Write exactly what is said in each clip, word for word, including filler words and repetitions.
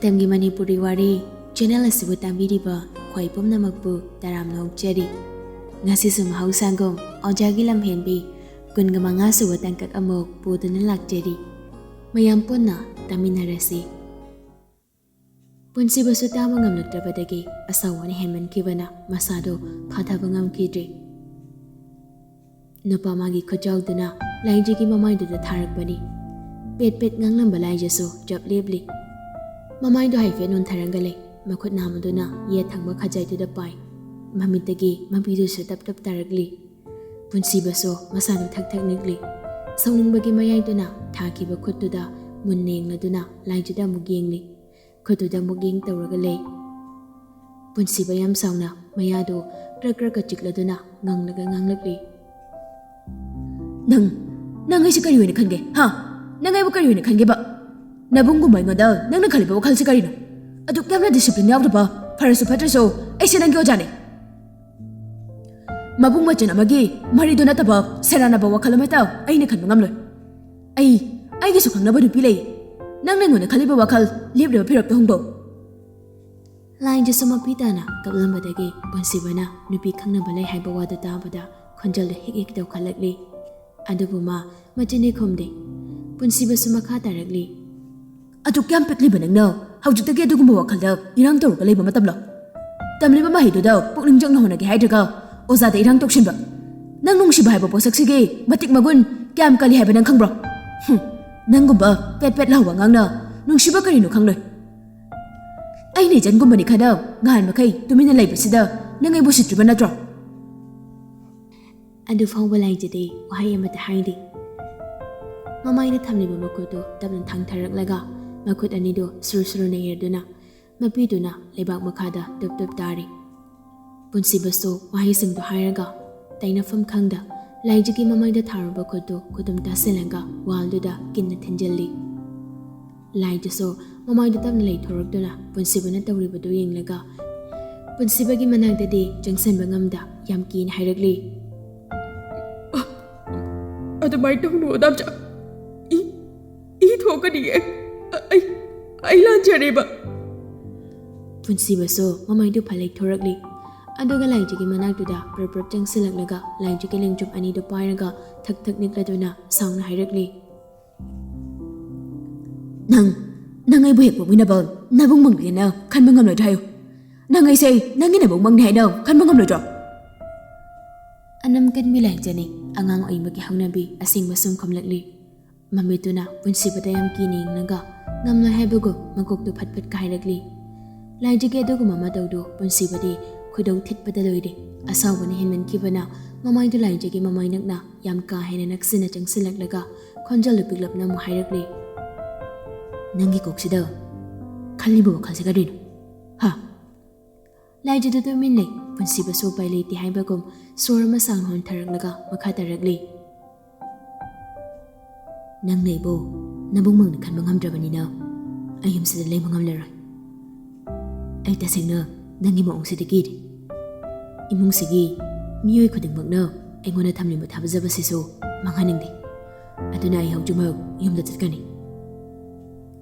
ꯃꯇꯝꯒꯤ ꯃꯅꯤꯄꯨꯔꯤ ꯋꯥꯔꯤ ꯆꯦꯅꯦꯜ ꯑꯁꯤꯕꯨ ꯇꯥꯕꯤꯔꯤꯕ ꯈ꯭ꯋꯥꯏ ꯄꯨꯝꯅꯃꯛꯄꯨ ꯇꯔꯥꯝꯅ ꯑꯣꯛꯆꯔꯤ꯫ ꯉꯁꯤꯁꯨ ꯃꯍꯧꯁꯥꯒꯨꯝ ꯑꯣꯖꯥꯒꯤ ꯂꯝꯍꯦꯟꯕꯤ ꯀꯨꯟꯒ ꯃꯉꯥ ꯁꯨꯕ ꯇꯥꯡꯀꯛ ꯑꯃꯨꯛ ꯄꯨꯗꯨꯅ ꯂꯥꯛꯆꯔꯤ꯫ ꯃꯌꯥꯝ ꯄꯨꯟꯅ ꯇꯥꯃꯤꯟꯅꯔꯁꯤ꯫ ꯄꯨꯟꯁꯤꯕꯁꯨ ꯇꯥꯕ ꯉꯝꯂꯛꯇ꯭ꯔꯕꯗꯒꯤ ꯑꯁꯥꯎꯕꯅ ꯍꯦꯟꯃꯟꯈꯤꯕꯅ ꯃꯁꯥꯗꯣ ꯐꯥꯊꯕ ꯉꯝꯈꯤꯗ꯭ꯔꯦ꯫ ꯅꯨꯄꯥ ꯃꯥꯒꯤ ꯈꯨꯠꯖꯥꯎꯗꯨꯅ ꯂꯥꯏꯖꯒꯤ ꯃꯃꯥꯏꯗꯨꯗ ꯊꯥꯔꯛꯄꯅꯤ꯫ ꯄꯦꯠ ꯄꯦꯠ ꯉꯥꯡꯂꯝꯕ ꯂꯥꯏꯖꯁꯨ ꯆꯞ ꯂꯦꯞꯂꯤ꯫ ꯃꯃꯥꯏꯗꯨ ꯍꯥꯏꯐꯦꯠ ꯅꯣꯟꯊꯔꯒ ꯂꯩ꯫ ꯃꯈꯨꯠ ꯅꯥꯝꯃꯗꯨꯅ ꯌꯦꯠ ꯊꯪꯕ ꯈꯖꯥꯏꯗꯨꯗ ꯄꯥꯏ꯫ ꯃꯃꯤꯠꯇꯒꯤ ꯃꯄꯤꯗꯨꯁꯨ ꯇꯞ ꯇꯞ ꯇꯥꯔꯛꯂꯤ꯫ ꯄꯨꯟꯁꯤꯕꯁꯨ ꯃꯁꯥꯗꯨ ꯊꯛ ꯊꯛ ꯅꯤꯛꯂꯤ꯫ ꯁꯥꯎꯅꯤꯡꯕꯒꯤ ꯃꯌꯥꯏꯗꯨꯅ ꯊꯥꯈꯤꯕ ꯈꯨꯠꯇꯨꯗ ꯃꯨꯟꯅ ꯌꯦꯡꯂꯗꯨꯅ ꯂꯥꯏꯖꯗ ꯑꯃꯨꯛ ꯌꯦꯡꯂꯤ꯫ ꯈꯨꯠꯇꯨꯗ ꯑꯃꯨꯛ ꯌꯦꯡ ꯇꯧꯔꯒ ꯂꯩ꯫ ꯄꯨꯟꯁꯤꯕ ꯌꯥꯝ ꯁꯥꯎꯅ ꯃꯌꯥꯗꯨ ꯀ꯭ꯔꯛ ꯀ꯭ꯔꯛꯀ ꯆꯤꯛꯂꯗꯨꯅ ꯉꯪꯂꯒ ꯉꯥꯡꯂꯛꯂꯤ꯫ "ꯅꯪ, ꯅꯪ ꯑꯩꯁꯦ ꯀꯔꯤ ꯑꯣꯏꯅ ꯈꯟꯒꯦ? ꯍꯥ? ꯅꯪ ꯑꯩꯕꯨ ꯀꯔꯤ ꯑꯣꯏꯅ ꯈꯟꯒꯦꯕ? ꯅꯕꯨꯡꯒꯨꯝꯕ ꯑꯩꯉꯣꯟꯗ ꯅꯪꯅ ꯈꯜꯂꯤꯕ ꯋꯥꯈꯜꯁꯦ ꯀꯔꯤꯅꯣ? ꯑꯗꯨꯛ ꯌꯥꯝꯅ ꯗꯤꯁꯤꯄ꯭ꯂꯤꯟ ꯌꯥꯎꯗꯕ, ꯐꯔꯁꯨ ꯐꯠꯇ꯭ꯔꯁꯨ ꯑꯩꯁꯦ ꯅꯪꯒꯤ ꯑꯣꯖꯥꯅꯦ꯫ ꯃꯕꯨꯡ ꯃꯆꯟ ꯑꯃꯒꯤ ꯃꯔꯤꯗꯣ ꯅꯠꯇꯕ ꯁꯦꯔꯥꯟꯅꯕ ꯋꯥꯈꯜ ꯑꯃꯠꯇ ꯑꯩꯅ ꯈꯟꯕ ꯉꯝꯂꯣꯏ꯫ ꯑꯩ, ꯑꯩꯒꯤꯁꯨ ꯈꯪꯅꯕ ꯅꯨꯄꯤ ꯂꯩ꯫ ꯅꯪꯅ ꯑꯩꯉꯣꯟꯗ ꯈꯜꯂꯤꯕ ꯋꯥꯈꯜ ꯂꯦꯞꯂꯤꯕ ꯐꯤꯔꯞꯇ ꯍꯣꯡꯗꯣꯛ꯫" ꯂꯥꯏꯖꯁꯨ ꯃꯄꯤ ꯇꯥꯅ ꯀꯞꯂꯝꯕꯗꯒꯤ ꯄꯨꯟꯁꯤꯕꯅ ꯅꯨꯄꯤ ꯈꯪꯅꯕ ꯂꯩ ꯍꯥꯏꯕ ꯋꯥꯗꯨ ꯇꯥꯕꯗ ꯈꯣꯟꯖꯦꯜꯗꯨ ꯍꯤꯛ ꯍꯤꯛ ꯇꯧꯈꯠꯂꯛꯂꯤ꯫ ꯑꯗꯨꯕꯨ ꯃꯥ ꯃꯆꯤꯟꯗꯤ ꯈꯨꯝꯗꯦ꯫ ꯄꯨꯟꯁꯤꯕꯁꯨ ꯃꯈꯥ ꯇꯥꯔꯛꯂꯤ꯫ "ꯑꯗꯨꯛ ꯌꯥꯝ ꯄꯤꯛꯂꯤꯕ ꯅꯪꯅ ꯍꯧꯖꯤꯛꯇꯒꯤ ꯑꯗꯨꯒꯨꯝꯕ ꯋꯥꯈꯜꯗ ꯏꯔꯥꯡ ꯇꯧꯔꯒ ꯂꯩꯕ ꯃꯇꯝꯂꯣ? ꯇꯝꯂꯤꯕ ꯃꯍꯩꯗꯨꯗ ꯄꯨꯛꯅꯤꯡ ꯆꯪꯅ ꯍꯣꯠꯅꯒꯦ ꯍꯥꯏꯗ꯭ꯔꯒ ꯑꯣꯖꯥꯗ ꯏꯔꯥꯡ ꯇꯧꯁꯤꯟꯕ꯫ ꯅꯪ ꯅꯨꯡꯁꯤꯕ ꯍꯥꯏꯕ ꯄꯣꯠꯁꯛꯁꯤꯒꯤ ꯃꯇꯤꯛ ꯃꯒꯨꯟ ꯀꯌꯥꯝ ꯀꯜꯂꯤ ꯍꯥꯏꯕ ꯅꯪ ꯈꯪꯕ꯭ꯔꯣ? ꯍꯨꯝ, ꯅꯪꯒꯨꯝꯕ ꯄꯦꯠ ꯄꯦꯠ ꯂꯥꯎꯕ ꯑꯉꯥꯡꯅ ꯅꯨꯡꯁꯤꯕ ꯀꯔꯤꯅꯣ ꯈꯪꯂꯣꯏ꯫ ꯑꯩꯅ ꯏꯆꯟꯒꯨꯝꯕꯅꯤ ꯈꯟꯅ ꯉꯍꯥꯟ ꯃꯈꯩ ꯇꯨꯃꯤꯟꯅ ꯂꯩꯕꯁꯤꯗ ꯅꯪ ꯑꯩꯕꯨ ꯎꯁꯤꯠꯇ꯭ꯔꯤꯕ ꯅꯠꯇ꯭ꯔꯣ?" ꯑꯗꯨ ꯐꯥꯎꯕ ꯂꯥꯏꯖꯗꯦ, ꯋꯥꯍꯩ ꯑꯃꯠꯇ ꯍꯥꯏꯗꯦ꯫ ꯃꯃꯥꯏꯅ ꯊꯝꯂꯤꯕ ꯃꯈꯨꯠꯇꯨ ꯇꯞꯅ ꯊꯥꯡꯊꯔꯛꯂꯒ ꯃꯈꯨꯠ ꯑꯅꯤꯗꯨ ꯁꯨꯔꯨ ꯁꯨꯔꯨ ꯅꯩꯔꯗꯨꯅ ꯃꯄꯤꯗꯨꯅ ꯂꯩꯕꯥꯛ ꯃꯈꯥꯗ ꯇꯨꯞ ꯇꯨꯞ ꯇꯥꯔꯤ꯫ ꯄꯨꯟꯁꯤꯕꯁꯨ ꯋꯥꯍꯩꯁꯤꯡꯗꯨ ꯍꯥꯏꯔꯒ ꯇꯩꯅꯐꯝ ꯈꯪꯗ ꯂꯥꯏꯖꯒꯤ ꯃꯃꯥꯏꯗ ꯊꯥꯔꯨꯕ ꯈꯨꯠꯇꯨ ꯈꯨꯗꯨꯝ ꯇꯥꯁꯤꯜꯂꯒ ꯋꯥꯜꯗꯨꯗ ꯀꯤꯟꯅ ꯊꯤꯟꯖꯤꯜꯂꯤ꯫ ꯂꯥꯏꯗꯨꯁꯨ ꯃꯃꯥꯏꯗ ꯇꯞꯅ ꯂꯩꯊꯣꯔꯛꯇꯨꯅ ꯄꯨꯟꯁꯤꯕꯅ ꯇꯧꯔꯤꯕꯗꯨ ꯌꯦꯡꯂꯒ ꯄꯨꯟꯁꯤꯕꯒꯤ ꯃꯅꯥꯛꯇꯗꯤ ꯆꯪꯁꯤꯟꯕ ꯉꯝꯗ ꯌꯥꯝ ꯀꯤꯅ ꯍꯥꯏꯔꯛꯂꯤ꯫ "ꯑꯗꯨꯃꯥꯏꯅ ꯇꯧꯅꯨ, ꯗꯥꯝꯆꯥ꯫ E, E ꯊꯣꯛꯀꯅꯤꯌꯦ꯫ ꯑ-, ꯑꯩ, ꯑꯩ ꯂꯥꯟꯖꯔꯦꯕ꯫ ꯄꯨꯟꯁꯤꯕꯁꯨ ꯃꯃꯩꯗꯨ ꯐꯠ ꯂꯩꯊꯣꯔꯛꯂꯤ꯫ ꯑꯗꯨꯒ ꯂꯥꯏꯖꯒꯤ ꯃꯅꯥꯛꯇꯨꯗ ꯄ꯭ꯔꯞ ꯄ꯭ꯔꯞ ꯆꯪꯁꯤꯜꯂꯛꯂꯒ ꯂꯥꯏꯖꯒꯤ ꯂꯦꯡꯖꯨꯝ ꯑꯅꯤꯗꯨ ꯄꯥꯏꯔꯒ ꯊꯛ ꯊꯛ ꯅꯤꯛꯂꯗꯨꯅ ꯁꯥꯎꯅ ꯍꯥꯏꯔꯛꯂꯤ꯫ "ꯅꯪ, ꯅꯪ ꯑꯩꯕꯨ ꯍꯦꯛ ꯄꯣꯛꯃꯤꯟꯅꯕ ꯅꯕꯨꯡ ꯃꯪꯗꯦꯅ ꯈꯟꯕ ꯉꯝꯂꯣꯏꯗ꯭ꯔꯥ ꯍꯥꯏꯌꯨ? ꯅꯪ ꯑꯩꯁꯦ ꯅꯪꯒꯤ ꯅꯕꯨꯡ ꯃꯪꯅꯤ ꯍꯥꯏꯅ ꯈꯟꯕ ꯉꯝꯂꯣꯏꯗ꯭ꯔꯣ?" ꯑꯅꯝ ꯀꯟꯕꯤ ꯂꯥꯏꯖꯅꯤ꯫ ꯑꯉꯥꯡ ꯑꯣꯏꯕꯒꯤ ꯍꯧꯅꯕꯤ ꯑꯁꯦꯡꯕ ꯁꯨꯝ ꯈꯨꯝꯂꯛꯂꯤ꯫ ꯃꯃꯤꯠꯇꯨꯅ ꯄꯨꯟꯁꯤꯕꯗ ꯌꯥꯝ ꯀꯤꯅ ꯌꯦꯡꯂꯒ ꯉꯝꯂꯣꯏ ꯍꯥꯏꯕꯒꯨꯝ ꯃꯀꯣꯛꯇꯨ ꯐꯠ ꯐꯠ ꯀꯥꯏꯔꯛꯂꯤ꯫ ꯂꯥꯏꯖꯒꯤ ꯑꯗꯨꯒꯨꯝꯕ ꯃꯇꯧꯗꯨ ꯄꯨꯟꯁꯤꯕꯗꯤ ꯈꯣꯏꯗꯧ ꯊꯤꯠꯄꯗ ꯂꯣꯏꯔꯦ꯫ ꯑꯁꯥꯎꯕꯅ ꯍꯦꯟꯃꯟꯈꯤꯕꯅ ꯃꯃꯥꯏꯗꯨ ꯂꯥꯏꯖꯒꯤ ꯃꯃꯥꯏ ꯅꯛꯅ ꯌꯥꯝ ꯀꯥ ꯍꯦꯟꯅ ꯅꯛꯁꯤꯟꯅ ꯆꯪꯁꯤꯜꯂꯛꯂꯒ ꯈꯣꯟꯖꯦꯜꯗꯨ ꯄꯤꯛꯂꯞꯅ ꯑꯃꯨꯛ ꯍꯥꯏꯔꯛꯂꯤ꯫ "ꯅꯪꯒꯤ ꯀꯣꯛꯁꯤꯗ ꯈꯜꯂꯤꯕ ꯋꯥꯈꯜꯁꯤ ꯀꯔꯤꯅꯣ? ꯍꯥ?" ꯂꯥꯏꯖꯗꯨ ꯇꯨꯃꯤꯟ ꯂꯩ꯫ ꯄꯨꯟꯁꯤꯕꯁꯨ ꯎꯄꯥꯏ ꯂꯩꯇꯦ ꯍꯥꯏꯕꯒꯨꯝ ꯁꯣꯔ ꯑꯃ ꯁꯥꯡꯅ ꯍꯣꯟꯊꯔꯛꯂꯒ ꯃꯈꯥ ꯇꯥꯔꯛꯂꯤ꯫ "ꯅꯪꯅ ꯑꯩꯕꯨ ꯅꯕꯨꯡ ꯃꯪꯅ ꯈꯟꯕ ꯉꯝꯗ꯭ꯔꯕꯅꯤꯅ ꯑꯩ ꯌꯨꯝꯁꯤꯗ ꯂꯩꯕ ꯉꯝꯂꯔꯣꯏ꯫ ꯑꯩ ꯇꯁꯦꯡꯅ ꯅꯪꯒꯤ ꯃꯑꯣꯡꯁꯤꯗ ꯀꯤꯔꯦ꯫ ꯏꯃꯨꯡꯁꯤꯒꯤ ꯃꯤꯑꯣꯏ ꯈꯨꯗꯤꯡꯃꯛꯅ ꯑꯩꯉꯣꯟꯗ ꯊꯝꯂꯤꯕ ꯊꯥꯖꯕꯁꯤꯁꯨ ꯃꯥꯡꯍꯟꯅꯤꯡꯗꯦ꯫ ꯑꯗꯨꯅ ꯑꯩ ꯍꯧꯖꯤꯛꯃꯛ ꯌꯨꯝꯗ ꯆꯠꯀꯅꯤ꯫"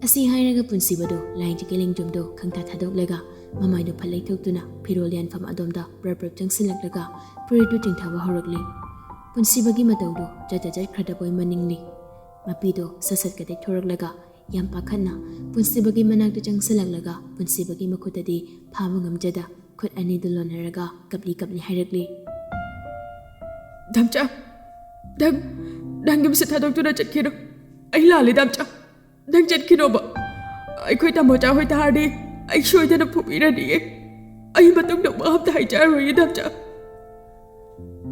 ꯑꯁꯤ ꯍꯥꯏꯔꯒ ꯄꯨꯟꯁꯤꯕꯗꯨ ꯂꯥꯏꯖꯒꯤ ꯂꯦꯡꯖꯨꯝꯗꯨ ꯈꯪꯊꯥ ꯊꯥꯗꯣꯛꯂꯒ ꯃꯃꯥꯏꯗꯨ ꯐꯠ ꯂꯩꯊꯣꯛꯇꯨꯅ ꯐꯤꯔꯣꯜ ꯌꯥꯟꯐꯝ ꯑꯗꯣꯝꯗ ꯄ꯭ꯔꯞ ꯄ꯭ꯔꯞ ꯆꯪꯁꯤꯜꯂꯛꯂꯒ ꯐꯨꯔꯤꯠꯇꯨ ꯆꯤꯡꯊꯕ ꯍꯧꯔꯛꯂꯤ꯫ ꯄꯨꯟꯁꯤꯕꯒꯤ ꯃꯇꯧꯗꯨ ꯆꯠꯇ ꯆꯠꯈ꯭ꯔꯗꯕꯣꯏ ꯃꯅꯤꯡꯂꯤ꯫ ꯃꯄꯤꯗꯨ ꯁꯠ ꯁꯠ ꯀꯗꯦꯛꯊꯣꯔꯛꯂꯒ ꯌꯥꯝ ꯄꯥꯈꯠꯅ ꯄꯨꯟꯁꯤꯕꯒꯤ ꯃꯅꯥꯛꯇ ꯆꯪꯁꯤꯜꯂꯛꯂꯒ ꯄꯨꯟꯁꯤꯕꯒꯤ ꯃꯈꯨꯠꯇꯗꯤ ꯐꯥꯕ ꯉꯝꯖꯗ ꯈꯨꯠ ꯑꯅꯤꯗꯨ ꯂꯣꯟꯅꯔꯒ ꯀꯞꯂꯤ ꯀꯞꯂꯤ ꯍꯥꯏꯔꯛꯂꯤ꯫ "ꯗꯥꯝꯆꯥ, ꯅꯪ, ꯅꯪ ꯌꯨꯝꯁꯦ ꯊꯥꯗꯣꯛꯇꯨꯅ ꯆꯠꯈꯤꯅꯨ꯫ ꯑꯩ ꯂꯥꯜꯂꯦ ꯗꯥꯝꯆꯥ꯫ ꯅꯪ ꯆꯠꯈꯤꯅꯣꯕ꯫ ꯑꯩꯈꯣꯏ ꯇꯥꯃꯣꯆꯥ ꯍꯣꯏ ꯇꯥꯔꯗꯤ ꯑꯩ ꯁꯣꯏꯗꯅ ꯐꯨꯕꯤꯔꯅꯤꯌꯦ꯫ ꯑꯩ ꯃꯇꯨꯡꯗ ꯋꯥ ꯑꯝꯇ ꯍꯥꯏꯖꯔꯔꯣꯏꯌꯦ ꯗꯥꯝꯆꯥ꯫"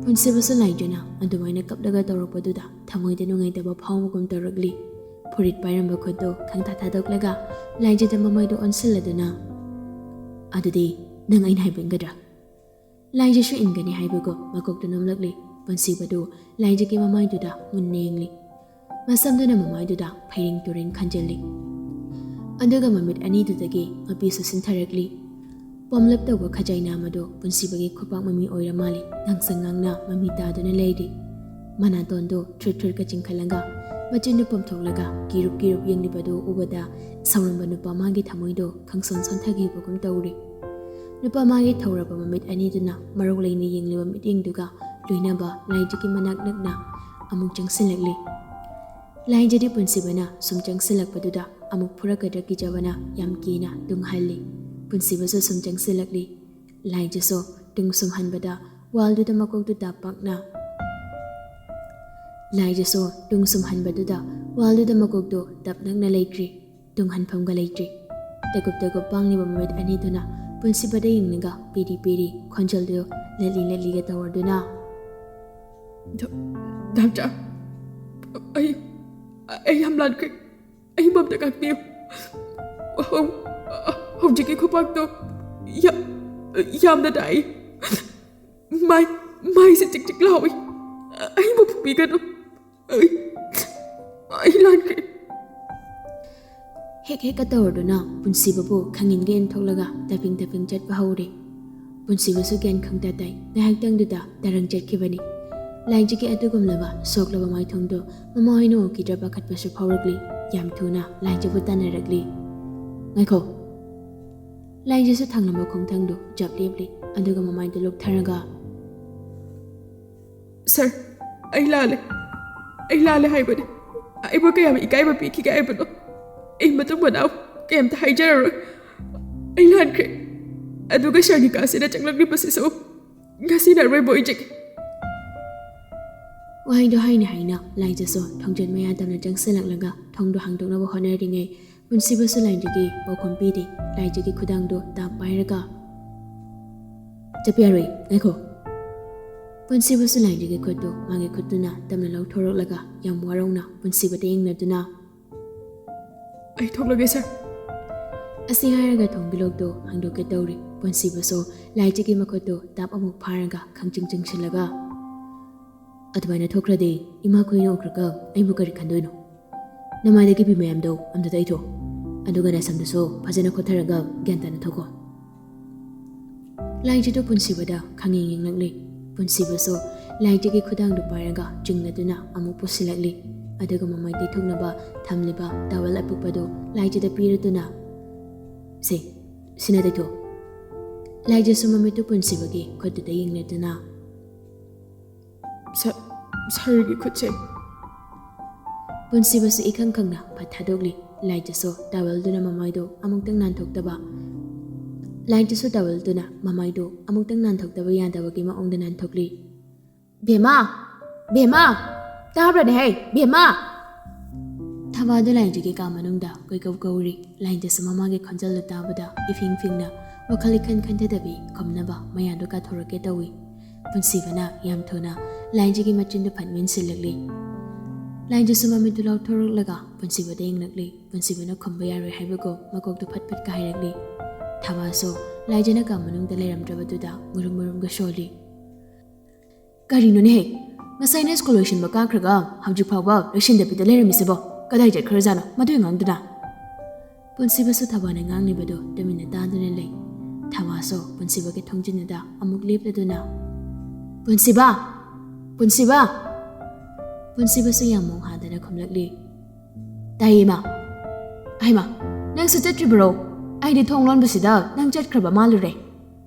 ꯄꯨꯟꯁꯤꯕꯁꯨ ꯂꯥꯏꯖꯅ ꯑꯗꯨꯃꯥꯏꯅ ꯀꯞꯂꯒ ꯇꯧꯔꯛꯄꯗꯨꯗ ꯊꯃꯣꯏꯗ ꯅꯨꯡꯉꯥꯏꯇꯕ ꯐꯥꯎꯕꯒꯨꯝ ꯇꯧꯔꯛꯂꯤ꯫ ꯐꯨꯔꯤꯠ ꯄꯥꯏꯔꯝꯕ ꯈꯨꯠꯇꯨ ꯈꯪꯊꯥ ꯊꯥꯗꯣꯛꯂꯒ ꯂꯥꯏꯖꯗ ꯃꯃꯥꯏꯗꯨ ꯑꯣꯟꯁꯤꯜꯂꯗꯨꯅ, "ꯑꯗꯨꯗꯤ ꯅꯪ ꯑꯩꯅ ꯍꯥꯏꯕ ꯏꯟꯒꯗ꯭ꯔꯥ?" ꯂꯥꯏꯖꯁꯨ ꯏꯟꯒꯅꯤ ꯍꯥꯏꯕꯒꯨꯝ ꯃꯀꯣꯛꯇꯨ ꯅꯣꯝꯂꯛꯂꯤ꯫ ꯄꯨꯟꯁꯤꯕꯗꯨ ꯂꯥꯏꯖꯒꯤ ꯃꯃꯥꯏꯗꯨꯗ ꯃꯨꯟꯅ ꯌꯦꯡꯂꯤ꯫ ꯃꯁꯝꯗꯨꯅ ꯃꯃꯥꯏꯗꯨꯗ ꯐꯩꯔꯦꯡ ꯇꯨꯔꯦꯡ ꯈꯟꯖꯤꯜꯂꯤ꯫ ꯑꯗꯨꯒ ꯃꯃꯤꯠ ꯑꯅꯤꯗꯨꯗꯒꯤ ꯃꯄꯤꯁꯨ ꯁꯤꯟꯊꯔꯛꯂꯤ꯫ ꯄꯣꯝꯂꯞ ꯇꯧꯕ ꯈꯖꯥꯏ ꯅꯥꯝ ꯑꯗꯨ ꯄꯨꯟꯁꯤꯕꯒꯤ ꯈꯨꯄꯥꯛ ꯃꯃꯤ ꯑꯣꯏꯔ ꯃꯥꯜꯂꯤ꯫ ꯉꯥꯡꯁꯪ ꯉꯥꯡꯅ ꯃꯃꯤ ꯇꯥꯗꯨꯅ ꯂꯩꯔꯤ꯫ ꯃꯅꯥꯇꯣꯟꯗꯨ ꯊ꯭ꯔꯨꯠ ꯊ꯭ꯔꯨꯠꯀ ꯆꯤꯡꯈꯠꯂꯒ ꯃꯆꯤꯟꯗꯨ ꯄꯣꯝꯊꯣꯛꯂꯒ ꯀꯤꯔꯨꯞ ꯀꯤꯔꯨꯞ ꯌꯦꯡꯂꯤꯕꯗꯨ ꯎꯕꯗ ꯁꯥꯎꯔꯝꯕ ꯅꯨꯄꯥ ꯃꯥꯒꯤ ꯊꯃꯣꯏꯗꯣ ꯈꯪꯁꯣꯟ ꯁꯣꯟꯊꯈꯤꯕꯒꯨꯝ ꯇꯧꯔꯤ꯫ ꯅꯨꯄꯥ ꯃꯥꯒꯤ ꯊꯧꯔꯕ ꯃꯃꯤꯠ ꯑꯅꯤꯗꯨꯅ ꯃꯔꯧ ꯂꯩꯅ ꯌꯦꯡꯂꯤꯕ ꯃꯤꯠꯌꯦꯡꯗꯨꯒ ꯂꯣꯏꯅꯕ ꯂꯥꯏꯖꯒꯤ ꯃꯅꯥꯛ ꯅꯛꯅ ꯑꯃꯨꯛ ꯆꯪꯁꯤꯜꯂꯛꯂꯤ꯫ ꯂꯥꯏꯖꯗꯤ ꯄꯨꯟꯁꯤꯕꯅ ꯁꯨꯝ ꯆꯪꯁꯤꯜꯂꯛꯄꯗꯨꯗ ꯑꯃꯨꯛ ꯐꯨꯔꯛꯀꯗ꯭ꯔꯥ ꯀꯤꯖꯕꯅ ꯌꯥꯝ ꯀꯤꯅ ꯇꯨꯡ ꯍꯜꯂꯤ꯫ ꯄꯨꯟꯁꯤꯕꯁꯨ ꯁꯨꯝ ꯆꯪꯁꯤꯜꯂꯛꯂꯤ꯫ ꯂꯥꯏꯖꯁꯨ ꯇꯨꯡ ꯁꯨꯝ ꯍꯟꯕꯗ ꯋꯥꯜꯗꯨꯗ ꯃꯀꯣꯛꯇꯨ ꯇꯥꯞ ꯄꯥꯛꯅ ꯂꯥꯏꯖꯁꯨ ꯇꯨꯡ ꯁꯨꯝ ꯍꯟꯕꯗꯨꯗ ꯋꯥꯜꯗꯨꯗ ꯃꯀꯣꯛꯇꯨ ꯇꯞ ꯅꯛꯅ ꯂꯩꯈ꯭ꯔꯤ꯫ ꯇꯨꯡ ꯍꯟꯐꯝꯒ ꯂꯩꯇ꯭ꯔꯤ꯫ ꯇꯒꯨꯞ ꯇꯒꯨꯞ ꯄꯥꯡꯂꯤꯕ ꯃꯃꯤꯠ ꯑꯅꯤꯗꯨꯅ ꯄꯨꯟꯁꯤꯕꯗ ꯌꯦꯡꯂꯒ ꯄꯤꯔꯤ ꯄꯤꯔꯤ ꯈꯣꯟꯖꯦꯜꯗꯨ ꯂꯠꯂꯤ ꯂꯠꯂꯤꯒ ꯇꯧꯔꯗꯨꯅ, "ꯗꯥꯝꯆꯥ, ꯑꯩ, ꯑꯩ ꯌꯥꯝ ꯂꯥꯟꯈ꯭ꯔꯦ꯫ ꯑꯩꯕꯨ ꯑꯝꯇ ꯉꯥꯛꯄꯤꯌꯨ꯫ ꯍꯧ-, ꯍꯧꯖꯤꯛꯀꯤ ꯈꯨꯄꯥꯛꯇꯣ ꯌꯥ-, ꯌꯥꯝꯅ ꯅꯥꯏ꯫ ꯃꯥꯏ, ꯃꯥꯏꯁꯦ ꯆꯤꯛ ꯆꯤꯛ ꯂꯥꯎꯏ꯫ ꯑꯩꯕꯨ ꯐꯨꯕꯤꯒꯅꯨ꯫ ꯑꯩ, ꯑꯩ ꯂꯥꯟꯈ꯭ꯔꯦ꯫" ꯍꯦꯛ ꯍꯦꯛꯀ ꯇꯧꯔꯗꯨꯅ ꯄꯨꯟꯁꯤꯕꯕꯨ ꯈꯪꯏꯟꯒ ꯏꯟꯊꯣꯛꯂꯒ ꯇꯞꯄꯤꯡ ꯇꯞꯄꯤꯡ ꯆꯠꯄ ꯍꯧꯔꯦ꯫ ꯄꯨꯟꯁꯤꯕꯁꯨ ꯒ꯭ꯌꯥꯟ ꯈꯪꯇ ꯇꯥꯏ꯫ ꯉꯥꯏꯍꯥꯛꯇꯪꯗꯨꯗ ꯇꯔꯪ ꯆꯠꯈꯤꯕꯅꯤ꯫ ꯂꯥꯏꯖꯒꯤ ꯑꯗꯨꯒꯨꯝꯂꯕ ꯁꯣꯛꯂꯕ ꯃꯥꯏꯊꯣꯡꯗꯣ ꯃꯃꯥ ꯍꯣꯏꯅ ꯎꯈꯤꯗ꯭ꯔꯕ ꯄꯥꯈꯠꯄꯁꯨ ꯐꯥꯎꯔꯛꯂꯤ꯫ ꯌꯥꯝ ꯊꯨꯅ ꯂꯥꯏꯖꯕꯨ ꯇꯥꯟꯅꯔꯛꯂꯤ꯫ "ꯉꯥꯏꯈꯣ!" ꯂꯥꯏꯖꯁꯨ ꯊꯥꯡꯂꯝꯕ ꯈꯣꯡꯊꯥꯡꯗꯨ ꯆꯞ ꯂꯦꯞꯂꯤ꯫ ꯑꯗꯨꯒ ꯃꯃꯥꯏꯗꯨ ꯂꯨꯞꯊꯔꯒ, "ꯁꯥꯔ, ꯑꯩ ꯂꯥꯜꯂꯦ꯫ ꯑꯩ ꯂꯥꯜꯂꯦ ꯍꯥꯏꯕꯅꯦ꯫ ꯑꯩꯕꯨ ꯀꯌꯥꯝ ꯏꯀꯥꯏꯕ ꯄꯤꯈꯤꯒꯦ ꯍꯥꯏꯕꯅꯣ? ꯑꯩ ꯃꯇꯨꯡ ꯃꯅꯥꯎ ꯀꯩꯝꯇ ꯍꯥꯏꯖꯔꯔꯣꯏ꯫ ꯑꯩ ꯂꯥꯟꯈ꯭ꯔꯦ꯫ ꯑꯗꯨꯒ ꯁꯥꯔꯒꯤ ꯀꯥꯁꯤꯗ ꯆꯪꯂꯛꯂꯤꯕꯁꯤꯁꯨ ꯉꯁꯤꯅ ꯑꯔꯣꯏꯕ ꯑꯣꯏꯖꯒꯦ꯫" ꯋꯥꯍꯩꯗꯣ ꯍꯥꯏꯅ ꯍꯥꯏꯅ ꯂꯥꯏꯖꯁꯨ ꯊꯣꯡꯖꯤꯟ ꯃꯌꯥ ꯇꯝꯅ ꯆꯪꯁꯤꯜꯂꯛꯂꯒ ꯊꯣꯡꯗꯣ ꯍꯥꯡꯗꯣꯛꯅꯕ ꯍꯣꯠꯅꯔꯤꯉꯩ ꯄꯨꯟꯁꯤꯕꯁꯨ ꯂꯥꯏꯖꯒꯤ ꯄꯥꯎꯈꯨꯝ ꯄꯤꯔꯤ꯫ ꯂꯥꯏꯖꯒꯤ ꯈꯨꯗꯥꯡꯗꯨ ꯇꯥꯞ ꯄꯥꯏꯔꯒ, "ꯆꯠꯄ ꯌꯥꯔꯣꯏ, ꯉꯥꯏꯈꯣ!" ꯄꯨꯟꯁꯤꯕꯁꯨ ꯂꯥꯏꯖꯒꯤ ꯈꯨꯠꯇꯨ ꯃꯥꯒꯤ ꯈꯨꯠꯇꯨꯅ ꯇꯞꯅ ꯂꯧꯊꯣꯔꯛꯂꯒ ꯌꯥꯝ ꯋꯥꯔꯧꯅ ꯄꯨꯟꯁꯤꯕꯗ ꯌꯦꯡꯅꯗꯨꯅ, "ꯑꯩ ꯊꯣꯛꯂꯒꯦ, ꯁꯥꯔ꯫" ꯑꯁꯤ ꯍꯥꯏꯔꯒ ꯊꯣꯡꯒꯤ ꯂꯣꯛꯇꯨ ꯍꯥꯡꯗꯣꯛꯀꯦ ꯇꯧꯔꯤ꯫ ꯄꯨꯟꯁꯤꯕꯁꯨ ꯂꯥꯏꯖꯒꯤ ꯃꯈꯨꯠꯇꯨ ꯇꯥꯞ ꯑꯃꯨꯛ ꯐꯥꯔꯒ ꯈꯪꯆꯤꯡ ꯆꯤꯡꯁꯤꯜꯂꯒ, "ꯑꯗꯨꯃꯥꯏꯅ ꯊꯣꯛꯈ꯭ꯔꯗꯤ ꯏꯃꯥ ꯈꯣꯏꯅ ꯎꯈ꯭ꯔꯒ ꯑꯩꯕꯨ ꯀꯔꯤ ꯈꯟꯗꯣꯏꯅꯣ? ꯅꯃꯥꯏꯗꯒꯤ ꯄꯤ ꯃꯌꯥꯝꯗꯣ ꯑꯝꯇ ꯇꯩꯊꯣꯛ꯫ ꯑꯗꯨꯒ ꯅꯁꯝꯗꯨꯁꯨ ꯐꯖꯅ ꯈꯣꯠꯊꯔꯒ ꯒ꯭ꯌꯥꯟ ꯇꯥꯅ ꯊꯣꯛꯈꯣ꯫" ꯂꯥꯏꯖꯗꯨ ꯄꯨꯟꯁꯤꯕꯗ ꯈꯪꯌꯦꯡ ꯌꯦꯡꯂꯛꯂꯤ꯫ ꯄꯨꯟꯁꯤꯕꯁꯨ ꯂꯥꯏꯖꯒꯤ ꯈꯨꯗꯥꯡꯗꯨ ꯄꯥꯏꯔꯒ ꯆꯤꯡꯅꯗꯨꯅ ꯑꯃꯨꯛ ꯄꯨꯁꯤꯜꯂꯛꯂꯤ꯫ ꯑꯗꯨꯒ ꯃꯃꯥꯏ ꯇꯩꯊꯣꯛꯅꯕ ꯊꯝꯂꯤꯕ ꯇꯥꯋꯦꯜ ꯑꯄꯤꯛꯄꯗꯨ ꯂꯥꯏꯖꯗ ꯄꯤꯔꯗꯨꯅ, "ꯁꯦ, ꯁꯤꯅ ꯇꯩꯊꯣꯛ꯫" ꯂꯥꯏꯖꯁꯨ ꯃꯃꯤꯠꯇꯨ ꯄꯨꯟꯁꯤꯕꯒꯤ ꯈꯨꯠꯇꯨꯗ ꯌꯦꯡꯂꯗꯨꯅ, "ꯁ-, ꯁꯥꯔꯒꯤ ꯈꯨꯠꯁꯦ꯫" ꯄꯨꯟꯁꯤꯕꯁꯨ ꯏꯈꯪ ꯈꯪꯅ ꯐꯠ ꯊꯥꯗꯣꯛꯂꯤ꯫ ꯂꯥꯏꯖꯁꯨ ꯇꯥꯋꯦꯜꯗꯨꯅ ꯃꯃꯥꯏꯗꯨ ꯑꯃꯨꯛꯇꯪ ꯅꯥꯟꯊꯣꯛꯇꯕ, ꯂꯥꯏꯖꯁꯨ ꯇꯥꯋꯦꯜꯗꯨꯅ ꯃꯃꯥꯏꯗꯨ ꯑꯃꯨꯛꯇꯪ ꯅꯥꯟꯊꯣꯛꯇꯕ ꯌꯥꯗꯕꯒꯤ ꯃꯑꯣꯡꯗ ꯅꯥꯟꯊꯣꯛꯂꯤ꯫ "ꯕꯦꯝꯃ! ꯕꯦꯝꯃ! ꯇꯥꯕ꯭ꯔꯅꯦ ꯍꯦ? ꯕꯦꯝꯃ!" ꯊꯕꯥꯗꯨ ꯂꯥꯏꯖꯒꯤ ꯀꯥ ꯃꯅꯨꯡꯗ ꯀꯣꯏꯀꯧ ꯀꯧꯔꯤ꯫ ꯂꯥꯏꯖꯁꯨ ꯃꯃꯥꯒꯤ ꯈꯣꯟꯖꯦꯜꯗꯨ ꯇꯥꯕꯗ ꯏꯐꯤꯡ ꯐꯤꯡꯅ ꯋꯥꯈꯜ ꯏꯈꯟ ꯈꯟꯊꯗꯕꯤ ꯈꯨꯝꯅꯕ ꯃꯌꯥꯗꯨ ꯀꯥꯊꯣꯔꯛꯀꯦ ꯇꯧꯏ꯫ ꯄꯨꯟꯁꯤꯕꯅ ꯌꯥꯝ ꯊꯨꯅ ꯂꯥꯏꯖꯒꯤ ꯃꯆꯤꯟꯗꯨ ꯐꯠ ꯃꯦꯟꯁꯤꯜꯂꯛꯂꯤ꯫ ꯂꯥꯏꯖꯁꯨ ꯃꯃꯤꯠꯇꯨ ꯂꯥꯎꯊꯣꯔꯛꯂꯒ ꯄꯨꯟꯁꯤꯕꯗ ꯌꯦꯡꯂꯛꯂꯤ꯫ ꯄꯨꯟꯁꯤꯕꯅ ꯈꯨꯝꯕ ꯌꯥꯔꯣꯏ ꯍꯥꯏꯕꯒꯨꯝ ꯃꯀꯣꯛꯇꯨ ꯐꯠ ꯐꯠ ꯀꯥꯏꯔꯛꯂꯤ꯫ ꯊꯕꯥꯁꯨ ꯂꯥꯏꯖꯅ ꯀꯥ ꯃꯅꯨꯡꯗ ꯂꯩꯔꯝꯗ꯭ꯔꯕꯗꯨꯗ ꯃꯨꯔꯨꯝ ꯃꯨꯔꯨꯝꯒ ꯁꯣꯜꯂꯤ꯫ "ꯀꯔꯤꯅꯣꯅꯦꯍꯦ? ꯉꯁꯥꯏꯅ ꯁ꯭ꯀꯨꯜ ꯂꯣꯏꯁꯤꯟꯕ ꯀꯥꯈ꯭ꯔꯒ ꯍꯧꯖꯤꯛ ꯐꯥꯎꯕ ꯂꯣꯏꯁꯤꯟꯗꯕꯤꯗ ꯂꯩꯔꯝꯃꯤꯁꯤꯕꯣ? ꯀꯗꯥꯏ ꯆꯠꯈ꯭ꯔꯖꯥꯠꯅꯣ ꯃꯗꯨ ꯑꯉꯥꯡꯗꯨꯅ?" ꯄꯨꯟꯁꯤꯕꯁꯨ ꯊꯕꯥꯅ ꯉꯥꯡꯂꯤꯕꯗꯨ ꯇꯨꯃꯤꯟꯅ ꯇꯥꯗꯨꯅ ꯂꯩ꯫ ꯊꯕꯥꯁꯨ ꯄꯨꯟꯁꯤꯕꯒꯤ ꯊꯣꯡꯖꯤꯟꯗꯨꯗ ꯑꯃꯨꯛ ꯂꯦꯞꯂꯗꯨꯅ, "ꯄꯨꯟꯁꯤꯕ! ꯄꯨꯟꯁꯤꯕ!" ꯄꯨꯟꯁꯤꯕꯁꯨ ꯌꯥꯝ ꯃꯣꯡ ꯍꯥꯗꯅ ꯈꯨꯝꯂꯛꯂꯤ꯫ "ꯇꯥꯏꯌꯦ, ꯏꯃꯥ꯫ ꯍꯩꯃꯥ, ꯅꯪꯁꯨ ꯆꯠꯇ꯭ꯔꯤꯕꯔꯣ? ꯑꯩꯗꯤ ꯊꯣꯡ ꯂꯣꯟꯕꯁꯤꯗ ꯅꯪ ꯆꯠꯈ꯭ꯔꯕ ꯃꯥꯜꯂꯨꯔꯦ꯫"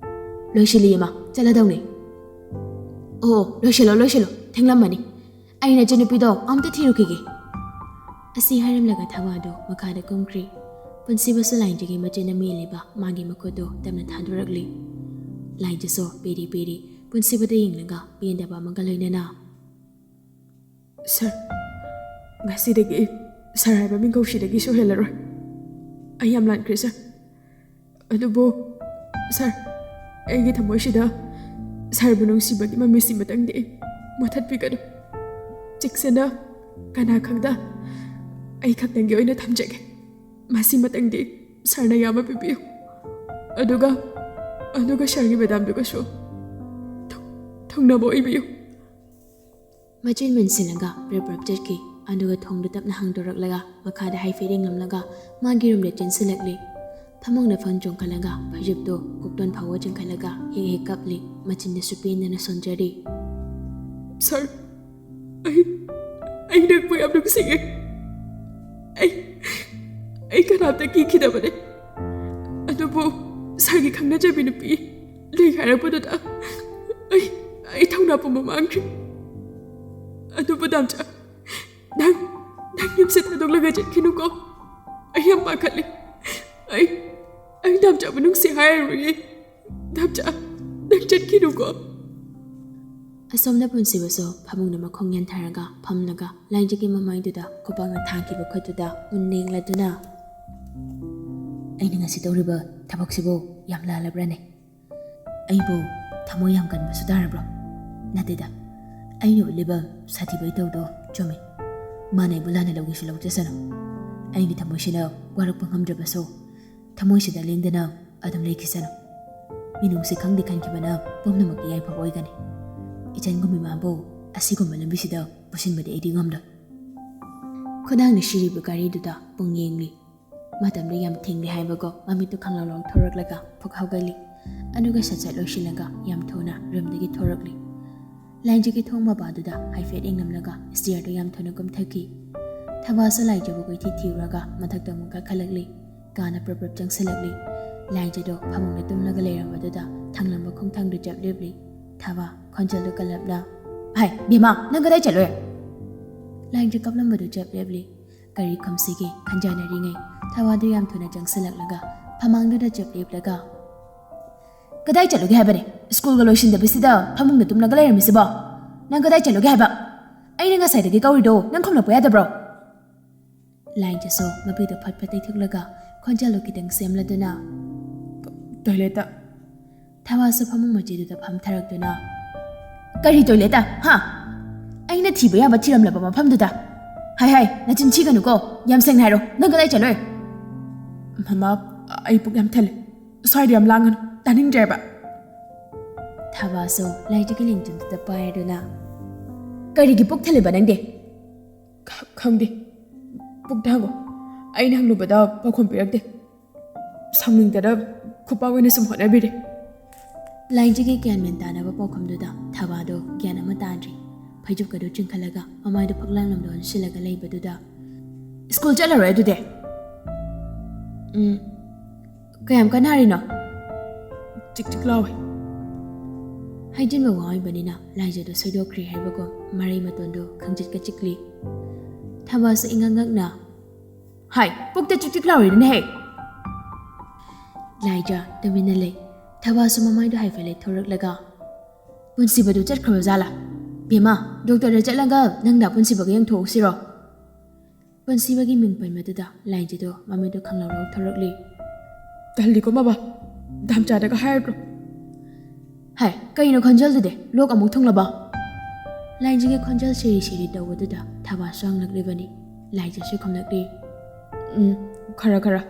"ꯂꯣꯏꯁꯤꯜꯂꯤ, ꯏꯃꯥ, ꯆꯠꯂꯗꯧꯅꯤ꯫" "ꯑꯣ, ꯂꯣꯏꯁꯤꯜꯂꯣ, ꯂꯣꯏꯁꯤꯜꯂꯣ, ꯊꯦꯡꯂꯝꯃꯅꯤ꯫ ꯑꯩ ꯅꯆꯟꯅꯨꯄꯤꯗꯣ ꯑꯝꯇ ꯊꯤꯔꯨꯈꯤꯒꯦ꯫" ꯑꯁꯤ ꯍꯥꯏꯔꯝꯂꯒ ꯊꯕꯥꯗꯨ ꯃꯈꯥꯗ ꯀꯨꯝꯈ꯭ꯔꯤ꯫ ꯄꯨꯟꯁꯤꯕꯁꯨ ꯂꯥꯏꯖꯒꯤ ꯃꯆꯤꯟꯅ ꯃꯦꯜꯂꯤꯕ ꯃꯥꯒꯤ ꯃꯈꯨꯠꯇꯨ ꯇꯞꯅ ꯊꯥꯗꯣꯔꯛꯂꯤ꯫ ꯂꯥꯏꯖꯁꯨ ꯄꯦꯔꯤ ꯄꯦꯔꯤ ꯄꯨꯟꯁꯤꯕꯗ ꯌꯦꯡꯂꯒ ꯄꯦꯟꯗꯕ ꯑꯃꯒ ꯂꯣꯏꯅꯅ, "ꯁꯥꯔ, ꯉꯁꯤꯗꯒꯤ ꯁꯥꯔ ꯍꯥꯏꯕ ꯃꯤꯡꯒꯧꯁꯤꯗꯒꯤ ꯁꯣꯏꯍꯜꯂꯔꯣꯏ꯫ ꯑꯩ ꯌꯥꯝ ꯂꯥꯟꯈ꯭ꯔꯦ, ꯁꯥꯔ꯫ ꯑꯗꯨꯕꯨ, ꯁꯥꯔ, ꯑꯩꯒꯤ ꯊꯃꯣꯏꯁꯤꯗ ꯁꯥꯔꯕꯨ ꯅꯨꯡꯁꯤꯕꯒꯤ ꯃꯃꯤꯁꯤꯃꯇꯪꯗꯤ ꯃꯨꯊꯠꯄꯤꯒꯅꯨ꯫ ꯆꯦꯛꯁꯤꯟꯅ, ꯀꯅꯥ ꯈꯪꯗ, ꯑꯩ ꯈꯛꯇꯪꯒꯤ ꯑꯣꯏꯅ ꯊꯝꯖꯒꯦ꯫ ꯃꯁꯤꯃꯇꯪꯗꯤ ꯁꯥꯔꯅ ꯌꯥꯕ ꯄꯤꯕꯤꯌꯨ꯫ ꯑꯗꯨꯒ, ꯑꯗꯨꯒ ꯁꯥꯔꯒꯤ ꯃꯦꯗꯥꯝꯗꯨꯒꯁꯨ ꯊꯨꯡ-, ꯊꯨꯡꯅꯕ ꯑꯣꯏꯕꯤꯌꯨ꯫" ꯃꯆꯤꯟ ꯃꯦꯟꯁꯤꯜꯂꯒ ꯄ꯭ꯔꯞ ꯄ꯭ꯔꯞ ꯆꯠꯈꯤ꯫ ꯑꯗꯨꯒ ꯊꯣꯡꯗꯨ ꯇꯞꯅ ꯍꯥꯡꯗꯣꯔꯛꯂꯒ ꯃꯈꯥꯗ ꯍꯥꯏꯐꯦꯠ ꯌꯦꯡꯂꯝꯂꯒ ꯃꯥꯒꯤ ꯔꯨꯝꯗ ꯆꯦꯟꯁꯤꯜꯂꯛꯂꯤ꯫ ꯐꯃꯨꯡꯗ ꯐꯟ ꯆꯣꯡꯈꯠꯂꯒ ꯐꯩꯖꯨꯞꯇꯨ ꯀꯣꯛꯇꯣꯟ ꯐꯥꯎꯕ ꯆꯤꯡꯈꯠꯂꯒ ꯍꯦꯛ ꯍꯦꯛ ꯀꯞꯂꯤ꯫ ꯃꯆꯤꯟꯗꯁꯨ ꯄꯦꯟꯗꯅ ꯁꯣꯟꯖꯔꯤ꯫ "ꯁꯥꯔ, ꯑꯩ, ꯑꯩ ꯅꯪꯕꯨ ꯌꯥꯝ ꯅꯨꯡꯁꯤꯌꯦ꯫ ꯑꯩ ꯑꯩ ꯀꯅꯥꯝꯇ ꯀꯤꯈꯤꯗꯕꯅꯦ꯫ ꯑꯗꯨꯕꯨ ꯁꯥꯔꯒꯤ ꯈꯪꯅꯖꯕꯤ ꯅꯨꯄꯤ ꯂꯩ ꯍꯥꯏꯔꯛꯄꯗꯨꯗ ꯑꯩ ꯑꯩ ꯊꯧꯅꯥ ꯄꯨꯝꯕ ꯃꯥꯡꯈ꯭ꯔꯦ꯫ ꯑꯗꯨꯕꯨ ꯗꯥꯝꯆꯥ, ꯅꯪ ꯅꯪ ꯌꯨꯝꯁꯦ ꯊꯥꯗꯣꯛꯂꯒ ꯆꯠꯈꯤꯅꯨꯀꯣ꯫ ꯑꯩ ꯌꯥꯝ ꯄꯥꯈꯠꯂꯤ꯫ ꯑꯩ ꯑꯩ ꯗꯥꯝꯆꯥꯕꯨ ꯅꯨꯡꯁꯤ ꯍꯥꯏꯔꯔꯣꯏꯌꯦ꯫ ꯗꯥꯝꯆꯥ, ꯅꯪ ꯆꯠꯈꯤꯅꯨꯀꯣ꯫ ꯑꯁꯣꯝꯗ ꯄꯨꯟꯁꯤꯕꯁꯨ ꯐꯃꯨꯡꯗ ꯃꯈꯣꯡ ꯌꯥꯟꯊꯔꯒ ꯐꯝꯂꯒ ꯂꯥꯏꯖꯒꯤ ꯃꯃꯥꯏꯗꯨꯗ ꯈꯨꯕꯥꯛꯅ ꯊꯥꯡꯈꯤꯕ ꯈꯨꯠꯇꯨꯗ ꯃꯨꯟꯅ ꯌꯦꯡꯂꯗꯨꯅ, "ꯑꯩꯅ ꯉꯁꯤ ꯇꯧꯔꯤꯕ ꯊꯕꯛꯁꯤꯕꯨ ꯌꯥꯝ ꯂꯥꯜꯂꯕ꯭ꯔꯥꯅꯦ? ꯑꯩꯕꯨ ꯊꯃꯣꯏ ꯌꯥꯝ ꯀꯟꯕꯁꯨ ꯇꯥꯔꯕ꯭ꯔꯣ? ꯅꯠꯇꯦꯗ, ꯑꯩꯅ ꯎꯠꯂꯤꯕ ꯁꯥꯊꯤꯕ ꯏꯇꯧꯗꯣ ꯆꯨꯝꯃꯤ꯫ ꯃꯥꯅ ꯑꯩꯕꯨ ꯂꯥꯟꯅ ꯂꯧꯒꯦꯁꯨ ꯂꯧꯖꯁꯅꯨ꯫ ꯑꯩꯒꯤ ꯊꯃꯣꯏꯁꯤꯅ ꯋꯥꯔꯛꯄ ꯉꯝꯗ꯭ꯔꯕꯁꯨ, ꯊꯃꯣꯏꯁꯤꯗ ꯂꯦꯡꯗꯅ ꯑꯗꯨꯝ ꯂꯩꯈꯤꯁꯅꯨ꯫ ꯃꯤꯅꯨꯡꯁꯤ ꯈꯪꯗꯦ ꯈꯟꯈꯤꯕꯅ ꯄꯨꯝꯅꯃꯛꯀꯤ ꯌꯥꯏꯐꯕ ꯑꯣꯏꯒꯅꯤ꯫ ꯏꯆꯟꯒꯨꯝꯕꯤ ꯃꯥꯕꯨ ꯑꯁꯤꯒꯨꯝꯕ ꯂꯝꯕꯤꯁꯤꯗ ꯄꯨꯁꯤꯟꯕꯗꯤ ꯑꯩꯗꯤ ꯉꯝꯂꯣꯏ꯫" ꯈꯨꯗꯥꯡꯅ ꯁꯤꯔꯤꯕ ꯒꯥꯔꯤꯗꯨꯗ ꯄꯨꯡ ꯌꯦꯡꯂꯤ꯫ ꯃꯇꯝꯗꯨ ꯌꯥꯝ ꯊꯦꯡꯂꯤ ꯍꯥꯏꯕꯒꯨꯝ ꯃꯃꯤꯠꯇꯨ ꯈꯪꯂꯥꯎ ꯂꯥꯎꯊꯣꯔꯛꯂꯒ ꯐꯨꯛ ꯍꯧꯒꯠꯂꯤ꯫ ꯑꯗꯨꯒ ꯁꯠ ꯁꯠ ꯂꯣꯏꯁꯤꯜꯂꯒ ꯌꯥꯝ ꯊꯨꯅ ꯔꯨꯝꯗꯒꯤ ꯊꯣꯔꯛꯂꯤ꯫ ꯂꯥꯏꯖꯒꯤ ꯊꯣꯡ ꯃꯄꯥꯗꯨꯗ ꯍꯥꯏꯐꯦꯠ ꯌꯦꯡꯂꯝꯂꯒ ꯁ꯭ꯇꯤꯌꯔꯗꯨ ꯌꯥꯝ ꯊꯨꯅ ꯀꯨꯝꯊꯈꯤ꯫ ꯊꯕꯥꯁꯨ ꯂꯥꯏꯖꯕꯨ ꯀꯣꯏꯊꯤ ꯊꯤꯔꯨꯔꯒ ꯃꯊꯛꯇ ꯑꯃꯨꯛ ꯀꯥꯈꯠꯂꯛꯂꯤ꯫ ꯀꯥꯅ ꯄ꯭ꯔꯞ ꯄ꯭ꯔꯞ ꯆꯪꯁꯤꯜꯂꯛꯂꯤ꯫ ꯂꯥꯏꯖꯗꯣ ꯐꯃꯨꯡꯗ ꯇꯨꯝꯂꯒ ꯂꯩꯔꯝꯕꯗꯨꯗ ꯊꯪꯂꯝꯕ ꯈꯣꯡꯊꯥꯡꯗꯨ ꯆꯞ ꯂꯦꯞꯂꯤ꯫ ꯊꯕꯥ ꯈꯣꯟꯖꯦꯜꯗꯨ ꯀꯜꯂꯞꯅ, "ꯍꯥꯏ, ꯕꯦꯝꯃ, ꯅꯪ ꯀꯗꯥꯏ ꯆꯠꯂꯨꯔꯦ?" ꯂꯥꯏꯖ ꯀꯞꯂꯝꯕꯗꯨ ꯆꯞ ꯂꯦꯞꯂꯤ꯫ ꯀꯔꯤ ꯈꯨꯝꯁꯤꯒꯦ ꯈꯟꯖꯥꯟꯅꯔꯤꯉꯩ ꯊꯕꯥꯗꯨ ꯌꯥꯝ ꯊꯨꯅ ꯆꯪꯁꯤꯜꯂꯛꯂꯒ ꯐꯃꯥꯡꯗꯨꯗ ꯆꯞ ꯂꯦꯞꯂꯒ, "ꯀꯗꯥꯏ ꯆꯠꯂꯨꯒꯦ ꯍꯥꯏꯕꯅꯦ? ꯁ꯭ꯀꯨꯜꯒ ꯂꯣꯏꯁꯤꯟꯗꯕꯤꯁꯤꯗ ꯐꯃꯨꯡꯗ ꯇꯨꯝꯂꯒ ꯂꯩꯔꯝꯃꯤꯁꯤꯕꯣ? ꯅꯪ ꯀꯗꯥꯏ ꯆꯠꯂꯨꯒꯦ ꯍꯥꯏꯕ? ꯑꯩꯅ ꯉꯁꯥꯏꯗꯒꯤ ꯀꯧꯔꯤꯗꯣ ꯅꯪ ꯈꯨꯝꯂꯛꯄ ꯌꯥꯗꯕ꯭ꯔꯣ?" ꯂꯥꯏꯖꯁꯨ ꯃꯄꯤꯗꯨ ꯐꯠ ꯐꯠ ꯇꯩꯊꯣꯛꯂꯒ ꯈꯣꯟꯖꯦꯜꯗꯨ ꯈꯤꯇꯪ ꯁꯦꯝꯂꯗꯨꯅ, "ꯇꯣꯏꯂꯦꯠꯇ꯫" ꯊꯕꯥꯁꯨ ꯐꯃꯨꯡ ꯃꯆꯤꯗꯨꯗ ꯐꯝꯊꯔꯛꯇꯨꯅ, "ꯀꯔꯤ ꯇꯣꯏꯂꯦꯠꯇ? ꯍꯥ? ꯑꯩꯅ ꯊꯤꯕ ꯌꯥꯕ ꯊꯤꯔꯝꯂꯕ ꯃꯐꯝꯗꯨꯗ꯫ ꯍꯥꯏ ꯍꯥꯏ, ꯅꯆꯤꯟ ꯊꯤꯒꯅꯨꯀꯣ꯫ ꯌꯥꯝ ꯁꯦꯡꯅ ꯍꯥꯏꯔꯣ, ꯅꯪ ꯀꯗꯥꯏ ꯆꯠꯂꯨꯏ?" "ꯃꯃꯥ, ꯑꯩ ꯄꯨꯛ ꯌꯥꯝ ꯊꯜꯂꯦ꯫ ꯁ꯭ꯋꯥꯏꯗ ꯌꯥꯝ ꯂꯥꯡꯒꯅꯨ, ꯇꯥꯅꯤꯡꯗ꯭ꯔꯦꯕ꯫" ꯊꯕꯥꯁꯨ ꯂꯥꯏꯖꯒꯤ ꯂꯦꯡꯖꯨꯝꯗꯨꯗ ꯄꯥꯏꯔꯗꯨꯅ, "ꯀꯔꯤꯒꯤ ꯄꯨꯛ ꯊꯜꯂꯤꯕ ꯅꯪꯗꯤ?" "ꯈ-, ꯈꯪꯗꯦ꯫ ꯄꯨꯛꯇ ꯍꯪꯉꯣ꯫ ꯑꯩꯅ ꯍꯪꯂꯨꯕꯗ ꯄꯥꯎꯈꯨꯝ ꯄꯤꯔꯛꯇꯦ꯫ ꯁꯥꯎꯅꯤꯡꯗꯅ ꯈꯨꯄꯥꯛ ꯑꯣꯏꯅ ꯁꯨꯝ ꯍꯣꯠꯅꯕꯤꯔꯦ꯫" ꯂꯥꯏꯖꯒꯤ ꯒ꯭ꯌꯥꯟ ꯃꯦꯟ ꯇꯥꯅꯕ ꯄꯥꯎꯈꯨꯝꯗꯨꯗ ꯊꯕꯥꯗꯣ ꯒ꯭ꯌꯥꯟ ꯑꯃ ꯇꯥꯗ꯭ꯔꯤ꯫ ꯐꯩꯖꯨꯞꯀꯗꯨ ꯆꯤꯡꯈꯠꯂꯒ ꯃꯃꯥꯏꯗꯨ ꯐꯛꯂꯥꯡꯂꯣꯝꯗ ꯑꯣꯟꯁꯤꯜꯂꯒ ꯂꯩꯕꯗꯨꯗ, "ꯁ꯭ꯀꯨꯜ ꯆꯠꯂꯔꯣꯏ ꯑꯗꯨꯗꯤ?" "ꯎꯝ, ꯀꯌꯥꯝ ꯀꯟꯅ ꯍꯥꯏꯔꯤꯅꯣ?" "ꯆꯤꯛ ꯆꯤꯛ ꯂꯥꯎꯋꯦ꯫" ꯍꯥꯏꯖꯤꯟꯕ ꯋꯥ ꯑꯣꯏꯕꯅꯤꯅ ꯂꯥꯏꯖꯗꯨ ꯁꯣꯏꯗꯣꯛꯈ꯭ꯔꯦ ꯍꯥꯏꯕꯒꯨꯝ ꯃꯔꯩ ꯃꯇꯣꯟꯗꯨ ꯈꯪꯖꯤꯠꯀ ꯆꯤꯛꯂꯤ꯫ ꯊꯕꯥꯁꯨ ꯏꯉꯛ ꯉꯛꯅ, "ꯍꯥꯏ, ꯄꯨꯛꯇ ꯆꯤꯛ ꯆꯤꯛ ꯂꯥꯎꯔꯤꯗꯨꯅ ꯍꯦ!" ꯂꯥꯏꯖ ꯇꯨꯃꯤꯟꯅ ꯂꯩ꯫ ꯊꯕꯥꯁꯨ ꯃꯃꯥꯏꯗꯨ ꯍꯥꯏꯐꯦꯠ ꯂꯩꯊꯣꯔꯛꯂꯒ, "ꯄꯨꯟꯁꯤꯕꯗꯨ ꯆꯠꯈ꯭ꯔꯕ ꯖꯥꯠꯂꯥ? ꯕꯦꯝꯃ, ꯗꯣꯛꯇꯔꯗ ꯆꯠꯂꯒ ꯅꯪꯗ ꯄꯨꯟꯁꯤꯕꯒ ꯌꯦꯡꯊꯣꯛꯎꯁꯤꯔꯣ?" ꯄꯨꯟꯁꯤꯕꯒꯤ ꯃꯤꯡ ꯄꯟꯕꯗꯨꯗ ꯂꯥꯏꯖꯗꯣ ꯃꯃꯤꯠꯇꯨ ꯈꯪꯂꯥꯎ ꯂꯥꯎꯊꯣꯔꯛꯂꯤ꯫ "ꯇꯜꯂꯤꯀꯣ ꯃꯃꯥ, ꯗꯥꯝꯆꯥꯗꯒ ꯍꯥꯏꯔꯗ꯭ꯔꯣ?" "ꯍꯥꯏ, ꯀꯩꯅꯣ ꯈꯣꯟꯖꯦꯜꯗꯨꯗꯤ? ꯂꯣꯛ ꯑꯃꯨꯛ ꯊꯨꯡꯂꯕ?" ꯂꯥꯏꯖꯒꯤ ꯈꯣꯟꯖꯦꯜ ꯁꯤꯔꯤ ꯁꯤꯔꯤ ꯇꯧꯕꯗꯨꯗ ꯊꯕꯥꯁꯨ ꯍꯪꯂꯛꯂꯤꯕꯅꯤ꯫ ꯂꯥꯏꯖꯁꯨ ꯈꯨꯝꯂꯛꯂꯤ, "ꯎꯝ, ꯈꯔ ꯈꯔ꯫"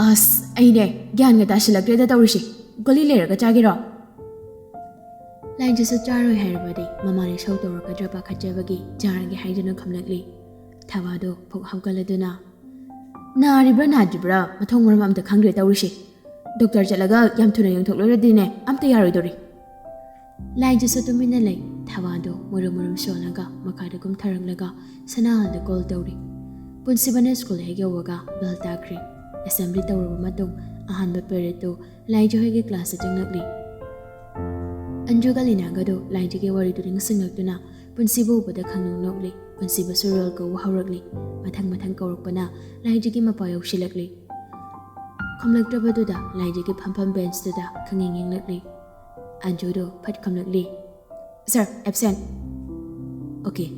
"ꯑꯁ, ꯑꯩꯅꯦ ꯒ꯭ꯌꯥꯟꯒ ꯇꯥꯁꯤꯜꯂꯛꯇ꯭ꯔꯦꯗ ꯇꯧꯔꯤꯁꯤ꯫ ꯒꯨꯂꯤ ꯂꯩꯔꯒ ꯆꯥꯒꯦꯔꯣ?" ꯂꯥꯏꯖꯁꯨ ꯆꯥꯔꯣꯏ ꯍꯥꯏꯔꯕꯗꯤ ꯃꯃꯥꯅ ꯏꯁꯧ ꯇꯧꯔꯛꯀꯗ꯭ꯔꯥ ꯄꯥꯈꯠꯆꯕꯒꯤ ꯆꯥꯔꯒꯦ ꯍꯥꯏꯗꯨꯅ ꯈꯨꯝꯂꯛꯂꯤ꯫ ꯊꯕꯥꯗꯣ ꯐꯨꯛ ꯍꯧꯒꯠꯂꯗꯨꯅ, "ꯅꯥꯔꯤꯕ꯭ꯔꯥ ꯅꯥꯗ꯭ꯔꯤꯕ꯭ꯔꯥ ꯃꯊꯣꯡ ꯃꯔꯝ ꯑꯝꯇ ꯈꯪꯗ꯭ꯔꯦ ꯇꯧꯔꯤꯁꯤ꯫ ꯗꯣꯛꯇꯔ ꯆꯠꯂꯒ ꯌꯥꯝ ꯊꯨꯅ ꯌꯦꯡꯊꯣꯛꯂꯨꯔꯗꯤꯅꯦ ꯑꯝꯇ ꯌꯥꯔꯣꯏꯗꯧꯔꯤ꯫" ꯂꯥꯏꯖꯁꯨ ꯇꯨꯃꯤꯟꯅ ꯂꯩ꯫ ꯊꯕꯥꯗꯣ ꯃꯨꯔꯨꯝ ꯃꯨꯔꯨꯝ ꯁꯣꯜꯂꯒ ꯃꯈꯥꯗ ꯀꯨꯝꯊꯔꯛꯂꯒ ꯁꯅꯥꯍꯜꯗ ꯀꯣꯜ ꯇꯧꯔꯤ꯫ ꯄꯨꯟꯁꯤꯕꯅ ꯁ꯭ꯀꯨꯜ ꯍꯦꯛ ꯌꯧꯕꯒ ꯕꯦꯜ ꯇꯥꯈ꯭ꯔꯦ꯫ ꯑꯦꯁꯦꯝꯕ꯭ꯂꯤ ꯇꯧꯔꯕ ꯃꯇꯨꯡ ꯑꯍꯥꯟꯕ ꯄꯦꯔꯦꯗꯇꯨ ꯂꯥꯏꯖ ꯍꯣꯏꯒꯤ ꯀ꯭ꯂꯥꯁꯇ ꯆꯪꯂꯛꯂꯤ꯫ ꯑꯟꯖꯨꯒ ꯂꯤꯅꯥꯒꯗꯨ ꯂꯥꯏꯖꯒꯤ ꯋꯥꯔꯤꯗꯨ ꯅꯤꯡꯁꯤꯡꯂꯛꯇꯨꯅ ꯄꯨꯟꯁꯤꯕ ꯎꯕꯗ ꯈꯪꯅꯣꯛ ꯅꯣꯛꯂꯤ꯫ ꯄꯨꯟꯁꯤꯕꯁꯨ ꯔꯣꯜ ꯀꯧꯕ ꯍꯧꯔꯛꯂꯤ꯫ ꯃꯊꯪ ꯃꯊꯪ ꯀꯧꯔꯛꯄꯅ ꯂꯥꯏꯖꯒꯤ ꯃꯄꯥ ꯌꯧꯁꯤꯜꯂꯛꯂꯤ꯫ ꯈꯨꯝꯂꯛꯇ꯭ꯔꯕꯗꯨꯗ ꯂꯥꯏꯖꯒꯤ ꯐꯝꯐꯝ ꯕꯦꯟꯁꯇꯨꯗ ꯈꯪꯌꯦꯡ ꯌꯦꯡꯂꯛꯂꯤ꯫ ꯑꯟꯖꯨꯗꯣ ꯐꯠ ꯈꯨꯝꯂꯛꯂꯤ, "Sir, absent." "Okay."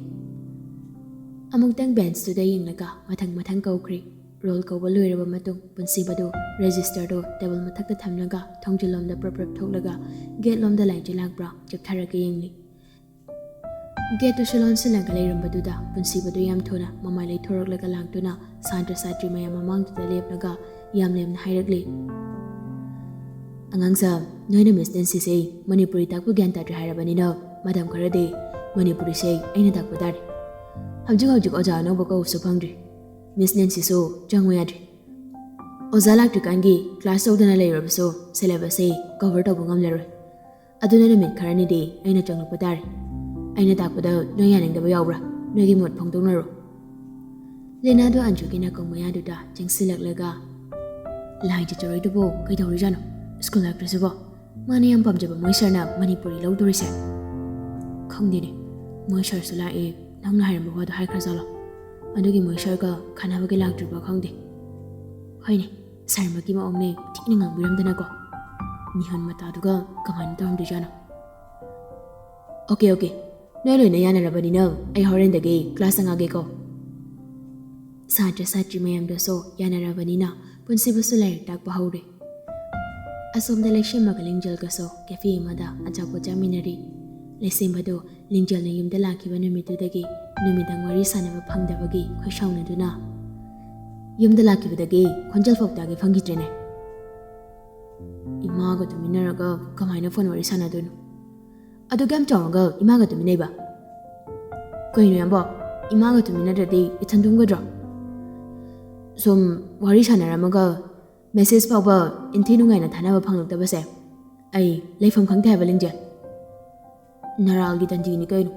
ꯑꯃꯨꯛꯇꯪ ꯕꯦꯟꯁꯇꯨꯗ ꯌꯦꯡꯂꯒ ꯃꯊꯪ ꯃꯊꯪ ꯀꯧꯈ꯭ꯔꯦ꯫ ꯔꯣꯜ ꯀꯧꯕ ꯂꯣꯏꯔꯕ ꯃꯇꯨꯡ ꯄꯨꯟꯁꯤꯕꯗꯨ ꯔꯦꯖꯤꯁꯇꯔꯗꯨ ꯇꯦꯕꯜ ꯃꯊꯛꯇ ꯊꯝꯂꯒ ꯊꯣꯡꯖꯤꯜꯂꯣꯝꯗ ꯄ꯭ꯔꯞ ꯄ꯭ꯔꯞ ꯊꯣꯛꯂꯒ ꯒꯦꯠꯂꯣꯝꯗ ꯂꯥꯏꯖ ꯂꯥꯛꯄ꯭ꯔꯥ ꯆꯦꯛꯊꯔꯒ ꯌꯦꯡꯂꯤ꯫ ꯒꯦꯠꯇꯨꯁꯨ ꯂꯣꯟꯁꯤꯜꯂꯒ ꯂꯩꯔꯝꯕꯗꯨꯗ ꯄꯨꯟꯁꯤꯕꯗꯨ ꯌꯥꯝ ꯊꯨꯅ ꯃꯃꯥꯏ ꯂꯩꯊꯣꯔꯛꯂꯒ ꯂꯥꯛꯇꯨꯅ ꯁꯥꯇ꯭ꯔ ꯁꯥꯇ꯭ꯔꯤ ꯃꯌꯥꯝ ꯃꯃꯥꯡꯗꯨꯗ ꯂꯦꯞꯂꯒ ꯌꯥꯝ ꯂꯦꯝꯅ ꯍꯥꯏꯔꯛꯂꯤ, "ꯑꯉꯥꯡꯁꯥ, ꯅꯣꯏꯅ ꯃꯤꯁ ꯅꯦꯟꯁꯤꯁꯦ ꯃꯅꯤꯄꯨꯔꯤ ꯇꯥꯛꯄ ꯒ꯭ꯌꯥꯟ ꯇꯥꯗ꯭ꯔꯦ ꯍꯥꯏꯔꯕꯅꯤꯅ ꯃꯇꯝ ꯈꯔꯗꯤ ꯃꯅꯤꯄꯨꯔꯤꯁꯦ ꯑꯩꯅ ꯇꯥꯛꯄ ꯇꯥꯔꯦ꯫ ꯍꯧꯖꯤꯛ ꯍꯧꯖꯤꯛ ꯑꯣꯖꯥ ꯑꯅꯧꯕ ꯀꯧꯕꯁꯨ ꯐꯪꯗ꯭ꯔꯤ꯫ ꯃꯤꯁ ꯅꯦꯟꯁꯤꯁꯨ ꯆꯪꯉꯨ ꯌꯥꯗ꯭ꯔꯤ꯫ ꯑꯣꯖꯥ ꯂꯥꯛꯇ꯭ꯔꯤꯀꯥꯟꯒꯤ ꯀ꯭ꯂꯥꯁ ꯇꯧꯗꯅ ꯂꯩꯔꯕꯁꯨ ꯁꯤꯂꯦꯕꯁꯁꯦ ꯀꯚꯔ ꯇꯧꯕ ꯉꯝꯂꯔꯣꯏ꯫ ꯑꯗꯨꯅ ꯅꯨꯃꯤꯠ ꯈꯔꯅꯤꯗꯤ ꯑꯩꯅ ꯆꯪꯂꯛꯄ ꯇꯥꯔꯦ꯫ ꯑꯩꯅ ꯇꯥꯛꯄꯗ ꯅꯣꯏ ꯌꯥꯅꯤꯡꯗꯕ ꯌꯥꯎꯕ꯭ꯔꯥ? ꯅꯣꯏꯒꯤ ꯃꯣꯠ ꯐꯣꯡꯗꯣꯛꯅꯔꯣ꯫ ꯂꯦꯅꯥꯗꯣ ꯑꯟꯖꯨꯒꯤ ꯅꯥꯀꯣꯡ ꯃꯌꯥꯗꯨꯗ ꯆꯪꯁꯤꯜꯂꯛꯂꯒ, "ꯂꯥꯏ ꯆꯠꯆꯔꯣꯏꯗꯨꯕꯨ ꯀꯩꯗꯧꯔꯤꯖꯥꯠꯅꯣ? ꯁ꯭ꯀꯨꯜ ꯂꯥꯛꯇ꯭ꯔꯁꯤꯕꯣ? ꯃꯥꯅ ꯌꯥꯝ ꯄꯥꯝꯖꯕ ꯃꯣꯏ ꯁꯥꯔꯅ ꯃꯅꯤꯄꯨꯔꯤ ꯂꯧꯗꯣꯔꯤꯁꯦ?" "ꯈꯪꯗꯦꯅꯦ, ꯃꯣꯏ ꯁꯥꯔꯁꯨ ꯂꯥꯛꯑꯦ, ꯅꯪꯅ ꯍꯥꯏꯔꯝꯕ ꯋꯥꯗꯣ ꯍꯥꯏꯈ꯭ꯔꯖꯥꯠꯂꯣ? ꯑꯗꯨꯒꯤ ꯃꯣꯏ ꯁꯥꯔꯒ ꯈꯟꯅꯕꯒꯤ ꯂꯥꯛꯇ꯭ꯔꯤꯕ ꯈꯪꯗꯦ꯫ ꯍꯣꯏꯅꯦ, ꯁꯥꯔꯃꯛꯀꯤ ꯃꯑꯣꯡꯅꯦ, ꯊꯤꯅ ꯉꯥꯡꯕꯤꯔꯝꯗꯅꯀꯣ꯫ ꯃꯤꯍꯣꯟ ꯃꯇꯥꯗꯨꯒ ꯀꯃꯥꯏꯅ ꯇꯧꯔꯝꯗꯣꯏꯖꯥꯠꯅꯣ?" "ꯑꯣꯀꯦ, ꯑꯣꯀꯦ, ꯅꯣꯏ ꯂꯣꯏꯅ ꯌꯥꯅꯔꯕꯅꯤꯅ ꯑꯩ ꯍꯣꯔꯦꯟꯗꯒꯤ ꯀ꯭ꯂꯥꯁ ꯆꯪꯉꯛꯑꯒꯦꯀꯣ꯫" ꯁꯥꯇ꯭ꯔ ꯁꯥꯇ꯭ꯔꯤ ꯃꯌꯥꯝꯗꯨꯁꯨ ꯌꯥꯅꯔꯕꯅꯤꯅ ꯄꯨꯟꯁꯤꯕꯨꯁꯨ ꯂꯥꯏꯔꯤꯛ ꯇꯥꯛꯄ ꯍꯧꯔꯦ꯫ ꯑꯁꯣꯝꯗ ꯂꯩꯁꯦꯝꯕꯒ ꯂꯤꯡꯖꯦꯜꯒꯁꯨ ꯀꯦꯐꯦ ꯑꯃꯗ ꯑꯆꯥꯄꯣꯠ ꯆꯥꯃꯤꯟꯅꯔꯤ꯫ ꯂꯩꯁꯦꯝꯕꯗꯨ ꯂꯤꯡꯖꯦꯜꯅ ꯌꯨꯝꯗ ꯂꯥꯛꯈꯤꯕ ꯅꯨꯃꯤꯠꯇꯨꯗꯒꯤ ꯅꯨꯃꯤꯗꯥꯡ ꯋꯥꯔꯤ ꯁꯥꯟꯅꯕ ꯐꯪꯗꯕꯒꯤ ꯈꯣꯏ ꯁꯥꯎꯅꯗꯨꯅ ꯌꯨꯝꯗ ꯂꯥꯛꯈꯤꯕꯗꯒꯤ ꯈꯣꯟꯖꯦꯜ ꯐꯥꯎ ꯇꯥꯒꯦ ꯐꯪꯈꯤꯗ꯭ꯔꯦꯅꯦ꯫ ꯏꯃꯥꯒ ꯇꯨꯃꯤꯟꯅꯔꯒ ꯀꯃꯥꯏꯅ ꯐꯣꯟ ꯋꯥꯔꯤ ꯁꯥꯟꯅꯗꯣꯏꯅꯣ? ꯑꯗꯨꯛ ꯌꯥꯝ ꯆꯥꯎꯔꯒ ꯏꯃꯥꯒ ꯇꯨꯃꯤꯟꯅꯩꯕ? ꯀꯩꯅꯣ ꯌꯥꯝꯕꯣ, ꯏꯃꯥꯒ ꯇꯨꯃꯤꯟꯅꯗ꯭ꯔꯗꯤ ꯏꯊꯟ ꯇꯨꯝꯒꯗ꯭ꯔꯣ? ꯁꯨꯝ ꯋꯥꯔꯤ ꯁꯥꯟꯅꯔꯝꯃꯒ ꯃꯦꯁꯦꯖ ꯐꯥꯎꯕ ꯏꯟꯊꯤ ꯅꯨꯡꯉꯥꯏꯅ ꯊꯥꯅꯕ ꯐꯪꯂꯛꯇꯕꯁꯦ ꯑꯩ ꯂꯩꯐꯝ ꯈꯪꯗꯦ ꯍꯥꯏꯕ, ꯂꯤꯡꯖꯦꯜ꯫ ꯅꯔꯥꯜꯒꯤ ꯗꯟꯗꯤꯅꯤ ꯀꯩꯅꯣ꯫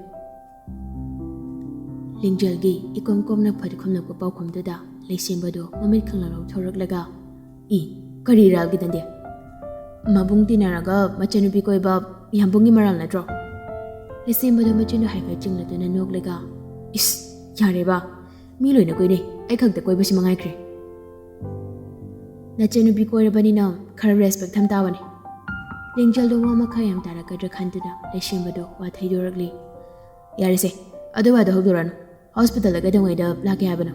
ꯂꯤꯡꯖꯦꯜꯒꯤ ꯏꯀꯣꯝ ꯀꯣꯝꯅ ꯐꯠ ꯈꯨꯝꯂꯛꯄ ꯄꯥꯎꯈꯨꯝꯗꯨꯗ ꯂꯩꯁꯦꯝꯕꯗꯨ ꯃꯃꯤꯠ ꯈꯪꯂꯥꯎ ꯂꯥꯎꯊꯣꯔꯛꯂꯒ, "ꯏ, ꯀꯔꯤ ꯏꯔꯥꯜꯒꯤ ꯗꯟꯗꯤ? ꯃꯕꯨꯡ ꯇꯤꯟꯅꯔꯒ ꯃꯆꯟꯅꯨꯄꯤ ꯀꯣꯏꯕ ꯌꯥꯝꯕꯨꯡꯒꯤ ꯃꯔꯥꯜ ꯅꯠꯇ꯭ꯔꯣ?" ꯂꯩꯁꯦꯝꯕꯗꯨ ꯃꯆꯤꯟꯗꯨ ꯍꯥꯏꯐꯦꯠ ꯆꯤꯡꯂꯗꯨꯅ ꯅꯣꯛꯂꯒ, "ꯏꯁ, ꯌꯥꯔꯦꯕ, ꯃꯤ ꯂꯣꯏꯅ ꯀꯣꯏꯅꯩ, ꯑꯩ ꯈꯛꯇ ꯀꯣꯏꯕꯁꯤ ꯃꯉꯥꯏꯈ꯭ꯔꯦ꯫ ꯅꯆꯟꯅꯨꯄꯤ ꯀꯣꯏꯔꯕꯅꯤꯅ ꯈꯔ ꯔꯦꯁꯄꯦꯛ ꯊꯝ ꯇꯥꯕꯅꯤ꯫" ꯂꯤꯡꯖꯦꯜꯗꯨ ꯋꯥ ꯃꯈꯥ ꯌꯥꯝ ꯇꯥꯔꯛꯀꯗ꯭ꯔꯥ ꯈꯟꯗꯨꯅ ꯂꯩꯁꯦꯝꯕꯗꯨ ꯋꯥ ꯊꯩꯗꯣꯔꯛꯂꯤ꯫ "ꯌꯥꯔꯦꯁꯦ, ꯑꯗꯨ ꯋꯥꯗꯣ ꯍꯧꯗꯣꯔꯛꯑꯅꯨ꯫ ꯍꯣꯁꯄꯤꯇꯥꯜꯗ ꯀꯩꯗꯧꯉꯩꯗ ꯂꯥꯛꯀꯦ ꯍꯥꯏꯕꯅꯣ?"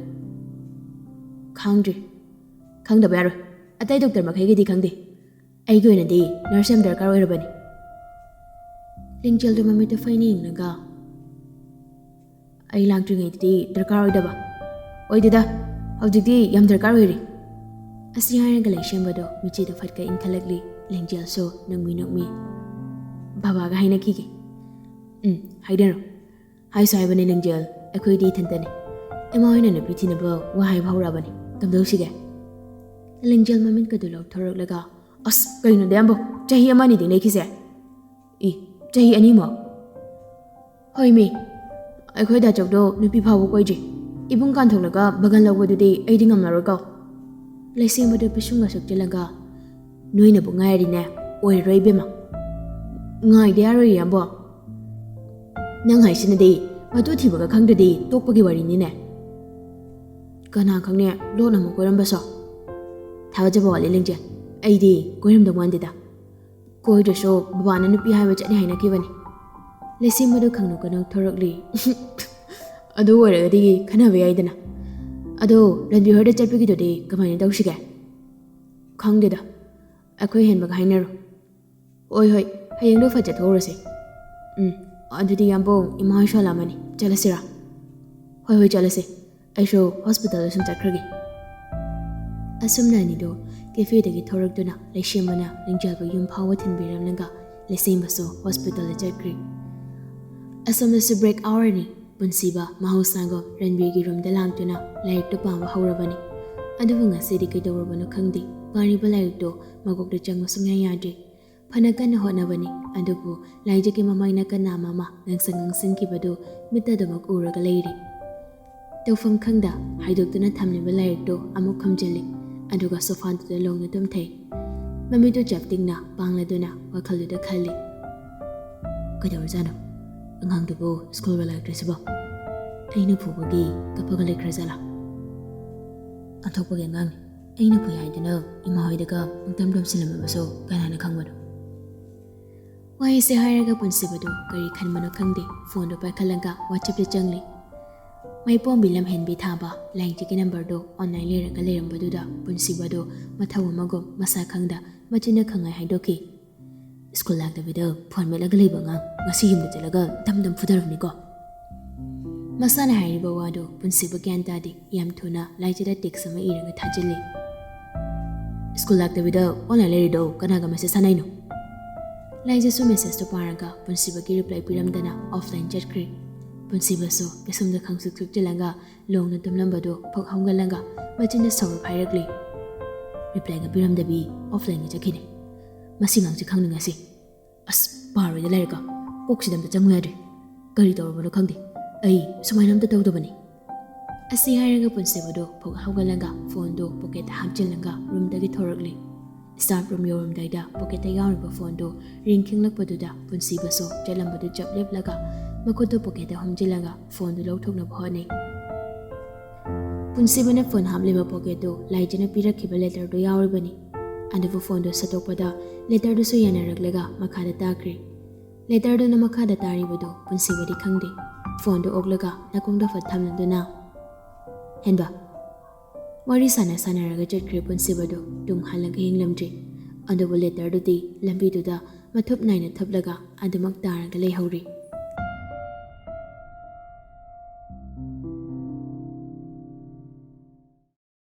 "ꯈꯪꯗ꯭ꯔꯤ꯫" "ꯈꯪꯗꯕ ꯌꯥꯔꯣꯏ꯫ ꯑꯇꯩ ꯗꯣꯛꯇꯔ ꯃꯈꯩꯒꯤꯗꯤ ꯈꯪꯗꯦ꯫ ꯑꯩꯒꯤ ꯑꯣꯏꯅꯗꯤ ꯅꯔꯁ ꯌꯥꯝ ꯗꯔꯀꯥꯔ ꯑꯣꯏꯔꯕꯅꯤ꯫" ꯂꯤꯡꯖꯦꯜꯗꯨ ꯃꯃꯤꯠꯇꯨ ꯐꯩꯅ ꯌꯦꯡꯂꯒ, "ꯑꯩ ꯂꯥꯛꯇ꯭ꯔꯤꯉꯩꯗꯗꯤ ꯗꯔꯀꯥꯔ ꯑꯣꯏꯗꯕ?" "ꯑꯣꯏꯗꯦꯗ, ꯍꯧꯖꯤꯛꯇꯤ ꯌꯥꯝ ꯗꯔꯀꯥꯔ ꯑꯣꯏꯔꯤ꯫" ꯑꯁꯤ ꯍꯥꯏꯔꯒ ꯂꯩꯁꯦꯝꯕꯗꯣ ꯃꯤꯠꯆꯤꯗꯨ ꯐꯠꯀ ꯏꯟꯈꯠꯂꯛꯂꯤ꯫ ꯂꯤꯡꯖꯦꯜꯁꯨ ꯅꯣꯛꯃꯤ ꯅꯣꯛꯃꯤ, "ꯕꯕꯥꯒ ꯍꯥꯏꯅꯈꯤꯒꯦ꯫" "ꯎꯝ, ꯍꯥꯏꯅꯔꯣ꯫ ꯍꯥꯏꯁꯨ ꯍꯥꯏꯕꯅꯦ ꯂꯤꯡꯖꯦꯜ, ꯑꯩꯈꯣꯏꯗꯤ ꯏꯊꯟꯇꯅꯤ꯫ ꯏꯃꯥ ꯍꯣꯏꯅ ꯅꯨꯄꯤ ꯊꯤꯅꯕ ꯋꯥ ꯍꯥꯏꯕ ꯍꯧꯔꯛꯑꯕꯅꯤ꯫ ꯀꯝꯗꯧꯁꯤꯒꯦ?" ꯂꯤꯡꯖꯦꯜ ꯃꯃꯤꯠꯀꯗꯨ ꯂꯧꯊꯣꯔꯛꯂꯒ, "ꯑꯁ, ꯀꯩꯅꯣꯗ ꯌꯥꯝꯕꯣ, ꯆꯍꯤ ꯑꯃ ꯑꯅꯤꯗꯤ ꯂꯩꯈꯤꯁꯦ꯫" "ꯏ, ꯆꯍꯤ ꯑꯅꯤꯃꯨꯛ?" "ꯍꯣꯏ ꯃꯤ, ꯑꯩꯈꯣꯏ ꯗꯥꯆꯧꯗꯣ ꯅꯨꯄꯤ ꯐꯥꯎꯕ ꯀꯣꯏꯗ꯭ꯔꯤ꯫ ꯏꯕꯨꯡ ꯀꯥꯟꯊꯣꯛꯂꯒ ꯕꯒꯟ ꯂꯧꯕꯗꯨꯗꯤ ꯑꯩꯗꯤ ꯉꯝꯂꯔꯣꯏꯀꯣ꯫" ꯂꯩꯁꯦꯝꯕꯗꯨ ꯄꯤꯁꯨꯝꯒ ꯁꯨꯛꯆꯤꯜꯂꯒ, "ꯅꯣꯏꯅꯕꯨ ꯉꯥꯏꯔꯗꯤꯅꯦ, ꯑꯣꯏꯔꯔꯣꯏ ꯏꯕꯦꯝꯃ꯫" "ꯉꯥꯏꯗ ꯌꯥꯔꯣꯏ ꯏꯌꯥꯝꯕꯣ꯫ ꯅꯪ ꯍꯥꯏꯁꯤꯅꯗꯤ ꯃꯇꯨ ꯊꯤꯕꯒ ꯈꯪꯗ꯭ꯔꯗꯤ ꯇꯣꯛꯄꯒꯤ ꯋꯥꯔꯤꯅꯤꯅꯦ꯫" "ꯀꯅꯥ ꯈꯪꯅꯤ, ꯂꯣꯟꯅ ꯑꯃꯨꯛ ꯀꯣꯏꯔꯝꯕꯁꯨ꯫" "ꯊꯥꯖꯕ ꯋꯥꯠꯂꯤ ꯂꯤꯡꯖꯦꯜ, ꯑꯩꯗꯤ ꯀꯣꯏꯔꯝꯗꯧ ꯃꯥꯟꯗꯦꯗ꯫ ꯀꯣꯏꯗ꯭ꯔꯁꯨ ꯕꯕꯥꯅ ꯅꯨꯄꯤ ꯍꯥꯏꯕ ꯆꯠꯅꯤ ꯍꯥꯏꯅꯈꯤꯕꯅꯤ꯫" ꯂꯩꯁꯦꯝꯕꯗꯨ ꯈꯪꯅꯣꯛ ꯀꯅꯣꯛ ꯊꯣꯔꯛꯂꯤ꯫ "ꯑꯗꯨ ꯑꯣꯏꯔꯒꯗꯤ ꯈꯟꯅꯕ ꯌꯥꯏꯗꯅ꯫ ꯑꯗꯣ ꯔꯟꯕꯤꯔ ꯍꯣꯏꯗ ꯆꯠꯄꯒꯤꯗꯨꯗꯤ ꯀꯃꯥꯏꯅ ꯇꯧꯁꯤꯒꯦ?" "ꯈꯪꯗꯦꯗ, ꯑꯩꯈꯣꯏ ꯍꯦꯟꯕꯒ ꯍꯥꯏꯅꯔꯣ꯫" "ꯍꯣꯏ ꯍꯣꯏ, ꯍꯌꯦꯡꯗꯣ ꯐꯠ ꯆꯠꯊꯣꯛꯎꯔꯁꯦ꯫" "ꯎꯝ, ꯑꯗꯨꯗꯤ ꯏꯌꯥꯝꯕ, ꯏꯃꯥ ꯍꯣꯏ ꯁꯣꯜꯂꯛꯑꯝꯃꯅꯤ, ꯆꯠꯂꯁꯤꯔꯥ?" "ꯍꯣꯏ ꯍꯣꯏ, ꯆꯠꯂꯁꯦ꯫ ꯑꯩꯁꯨ ꯍꯣꯁꯄꯤꯇꯥꯜꯗ ꯁꯨꯝ ꯆꯠꯈ꯭ꯔꯒꯦ꯫" ꯑꯁꯨꯝꯅ ꯑꯅꯤꯗꯣ ꯀꯦꯐꯦꯗꯒꯤ ꯊꯣꯔꯛꯇꯨꯅ ꯂꯩꯁꯦꯝꯕꯅ ꯂꯤꯡꯖꯦꯜꯕꯨ ꯌꯨꯝ ꯐꯥꯎꯕ ꯊꯤꯟꯕꯤꯔꯝꯂꯒ ꯂꯩꯁꯦꯝꯕꯁꯨ ꯍꯣꯁꯄꯤꯇꯥꯜꯗ ꯆꯠꯈ꯭ꯔꯤ꯫ ꯑꯁꯣꯝꯗꯁꯨ ꯕ꯭ꯔꯦꯛ ꯑꯋꯥꯔꯅꯤ꯫ ꯄꯨꯟꯁꯤꯕ ꯃꯍꯧꯁꯥꯒꯨꯝ ꯔꯟꯕꯤꯔꯒꯤ ꯔꯨꯝꯗ ꯂꯥꯛꯇꯨꯅ ꯂꯥꯏꯔꯤꯛꯇꯨ ꯄꯥꯕ ꯍꯧꯔꯕꯅꯤ꯫ ꯑꯗꯨꯕꯨ ꯉꯁꯤꯗꯤ ꯀꯩꯗꯧꯔꯕꯅꯣ ꯈꯪꯗꯦ, ꯄꯥꯔꯤꯕ ꯂꯥꯏꯔꯤꯛꯇꯨ ꯃꯀꯣꯛꯇ ꯆꯪꯕ ꯁꯨꯡꯌꯥ ꯌꯥꯗ꯭ꯔꯦ꯫ ꯐꯅ ꯀꯟꯅ ꯍꯣꯠꯅꯕꯅꯤ, ꯑꯗꯨꯕꯨ ꯂꯥꯏꯖꯒꯤ ꯃꯃꯥꯏ ꯅꯥꯀꯟ ꯅꯥꯝ ꯑꯃ ꯉꯥꯡꯁꯪ ꯉꯥꯡꯁꯤꯟꯈꯤꯕꯗꯨ ꯃꯤꯠꯇ ꯑꯗꯨꯃꯛ ꯎꯔꯒ ꯂꯩꯔꯤ꯫ ꯇꯧꯐꯝ ꯈꯪꯗ ꯍꯥꯏꯗꯣꯛꯇꯨꯅ ꯊꯝꯂꯤꯕ ꯂꯥꯏꯔꯤꯛꯇꯨ ꯑꯃꯨꯛ ꯈꯨꯝꯖꯤꯜꯂꯤ, ꯑꯗꯨꯒ ꯁꯣꯐꯥꯗꯨꯗ ꯂꯣꯡꯅ ꯇꯨꯝꯊꯩ꯫ ꯃꯃꯤꯠꯇꯨ ꯆꯞ ꯇꯤꯡꯅ ꯄꯥꯡꯂꯗꯨꯅ ꯋꯥꯈꯜꯗꯨꯗ ꯈꯜꯂꯤ꯫ "ꯀꯩꯗꯧꯔꯖꯥꯠꯅꯣ? ꯑꯉꯥꯡꯗꯨꯕꯨ ꯁ꯭ꯀꯨꯜꯒ ꯂꯥꯛꯇ꯭ꯔꯤꯁꯤꯕꯣ? ꯑꯩꯅ ꯐꯨꯕꯒꯤ ꯀꯞꯄꯒ ꯂꯩꯈ꯭ꯔꯖꯥꯠꯂꯥ? ꯑꯣꯟꯊꯣꯛꯄꯒꯤ ꯑꯉꯥꯡꯅꯤ꯫ ꯑꯩꯅ ꯐꯨꯏ ꯍꯥꯏꯗꯨꯅ ꯏꯃꯥ ꯍꯣꯏꯗꯒ ꯄꯪꯇꯝ ꯇꯝꯁꯤꯜꯂꯝꯃꯕꯁꯨ ꯀꯅꯥꯅ ꯈꯪꯕꯅꯣ?" ꯋꯥꯍꯩꯁꯦ ꯍꯥꯏꯔꯒ ꯄꯨꯟꯁꯤꯕꯗꯨ ꯀꯔꯤ ꯈꯟꯕꯅꯣ ꯈꯪꯗꯦ, ꯐꯣꯟꯗꯨ ꯄꯥꯏꯈꯠꯂꯒ WhatsApp-ꯇ ꯆꯪꯂꯤ꯫ ꯃꯩꯄꯣꯝꯕꯤ ꯂꯝꯍꯦꯟꯕꯤ ꯊꯥꯕ ꯂꯥꯏꯖꯒꯤ ꯅꯝꯕꯔꯗꯨ online ꯂꯩꯔꯒ ꯂꯩꯔꯝꯕꯗꯨꯗ ꯄꯨꯟꯁꯤꯕꯗꯨ ꯃꯊꯧ ꯑꯃꯒꯨꯝ ꯃꯁꯥ ꯈꯪꯗ ꯃꯆꯤꯟꯅ ꯈꯪꯉꯥꯏ ꯍꯥꯏꯗꯣꯛꯈꯤ꯫ "ꯁ꯭ꯀꯨꯜ ꯂꯥꯛꯇꯕꯤꯗ ꯐꯣꯟ ꯃꯦꯠꯂꯒ ꯂꯩꯕ ꯑꯉꯥꯡ ꯉꯁꯤ ꯌꯨꯝꯗ ꯆꯠꯂꯒ ꯗꯝ ꯗꯝ ꯐꯨꯗꯔꯕꯅꯤꯀꯣ꯫" ꯃꯁꯥꯅ ꯍꯥꯏꯔꯤꯕ ꯋꯥꯗꯨ ꯄꯨꯟꯁꯤꯕ ꯒ꯭ꯌꯥꯟ ꯇꯥꯗꯦ꯫ ꯌꯥꯝ ꯊꯨꯅ ꯂꯥꯏꯖꯗ text ꯑꯃ ꯏꯔꯒ ꯊꯥꯖꯤꯜꯂꯤ꯫ "ꯁ꯭ꯀꯨꯜ ꯂꯥꯛꯇꯕꯤꯗ online ꯂꯩꯔꯤꯗꯣ ꯀꯅꯥꯒ message ꯊꯥꯅꯩꯅꯣ?" ꯂꯥꯏꯖꯁꯨ message-ꯇꯨ ꯄꯥꯔꯒ ꯄꯨꯟꯁꯤꯕꯒꯤ reply ꯄꯤꯔꯝꯗꯅ offline ꯆꯠꯈ꯭ꯔꯦ꯫ ꯄꯨꯟꯁꯤꯕꯁꯨ ꯄꯤꯁꯨꯝꯗ ꯈꯪꯁꯨꯛ ꯁꯨꯛꯆꯤꯜꯂꯒ ꯂꯣꯡꯅ ꯇꯨꯝꯂꯝꯕꯗꯨ ꯐꯛ ꯍꯧꯒꯠꯂꯒ ꯃꯆꯤꯟꯗ ꯁꯧꯔꯞ ꯍꯥꯏꯔꯛꯂꯤ꯫ "Reply-ꯒ ꯄꯤꯔꯝꯗꯕꯤ offline-ꯒ ꯆꯠꯈꯤꯅꯦ꯫ ꯃꯁꯤ ꯑꯉꯥꯡꯁꯤ ꯈꯪꯅꯤꯡꯉꯁꯤ꯫ ꯑꯁ, ꯄꯥꯔꯣꯏꯗ ꯂꯥꯏꯔꯤꯛꯀ꯫ ꯀꯣꯛꯁꯤꯗ ꯑꯝꯇ ꯆꯪꯉꯨ ꯌꯥꯗ꯭ꯔꯦ꯫" "ꯀꯔꯤ ꯇꯧꯔꯕꯅꯣ ꯈꯪꯗꯦ, ꯑꯩ ꯁꯨꯃꯥꯏꯅ ꯑꯝꯇ ꯇꯧꯗꯕꯅꯤ"꯫ ꯑꯁꯤ ꯍꯥꯏꯔꯒ ꯄꯨꯟꯁꯤꯕꯗꯨ ꯐꯨꯛ ꯍꯧꯒꯠꯂꯒ ꯐꯣꯟꯗꯨ ꯄꯣꯀꯦꯠꯇ ꯍꯥꯞꯆꯤꯜꯂꯒ ꯔꯨꯝꯗꯒꯤ ꯊꯣꯔꯛꯂꯤ꯫ ꯁ꯭ꯇꯥꯐ ꯔꯨꯝ ꯌꯧꯔꯝꯗꯥꯏꯗ ꯄꯣꯀꯦꯠꯇ ꯌꯥꯎꯔꯤꯕ ꯐꯣꯟꯗꯨ ꯔꯤꯡ ꯈꯤꯡꯂꯛꯄꯗꯨꯗ ꯄꯨꯟꯁꯤꯕꯁꯨ ꯆꯠꯂꯝꯕꯗꯨ ꯆꯞ ꯂꯦꯞꯂꯒ ꯃꯈꯨꯠꯇꯨ ꯄꯣꯀꯦꯠꯇ ꯍꯨꯝꯖꯤꯜꯂꯒ ꯐꯣꯟꯗꯨ ꯂꯧꯊꯣꯛꯅꯕ ꯍꯣꯠꯅꯩ꯫ ꯄꯨꯟꯁꯤꯕꯅ ꯐꯣꯟ ꯍꯥꯞꯂꯤꯕ ꯄꯣꯀꯦꯠꯇꯨ ꯂꯥꯏꯖꯅ ꯄꯤꯔꯛꯈꯤꯕ ꯂꯦꯇꯔꯗꯨ ꯌꯥꯎꯔꯤꯕꯅꯤ꯫ ꯑꯗꯨꯕꯨ ꯐꯣꯟꯗꯨ ꯁꯠꯇꯣꯛꯄꯗ ꯂꯦꯇꯔꯗꯨꯁꯨ ꯌꯥꯅꯔꯛꯂꯒ ꯃꯈꯥꯗ ꯇꯥꯈ꯭ꯔꯦ꯫ ꯂꯦꯇꯔꯗꯨꯅ ꯃꯈꯥꯗ ꯇꯥꯔꯤꯕꯗꯨ ꯄꯨꯟꯁꯤꯕꯗꯤ ꯈꯪꯗꯦ꯫ ꯐꯣꯟꯗꯨ ꯑꯣꯛꯂꯒ ꯅꯥꯀꯣꯡꯗ ꯐꯠ ꯊꯝꯂꯗꯨꯅ, "ꯍꯦꯟꯕ"꯫ ꯋꯥꯔꯤ ꯁꯥꯟꯅ ꯁꯥꯟꯅꯔꯒ ꯆꯠꯈ꯭ꯔꯦ ꯄꯨꯟꯁꯤꯕꯗꯨ꯫ ꯇꯨꯡ ꯍꯜꯂꯒ ꯌꯦꯡꯂꯝꯗ꯭ꯔꯦ꯫ ꯑꯗꯨꯕꯨ ꯂꯦꯇꯔꯗꯨꯗꯤ ꯂꯝꯕꯤꯗꯨꯗ ꯃꯊꯨꯞ ꯅꯥꯏꯅ ꯊꯨꯞꯂꯒ ꯑꯗꯨꯃꯛ ꯇꯥꯔꯒ ꯂꯩꯍꯧꯔꯦ꯫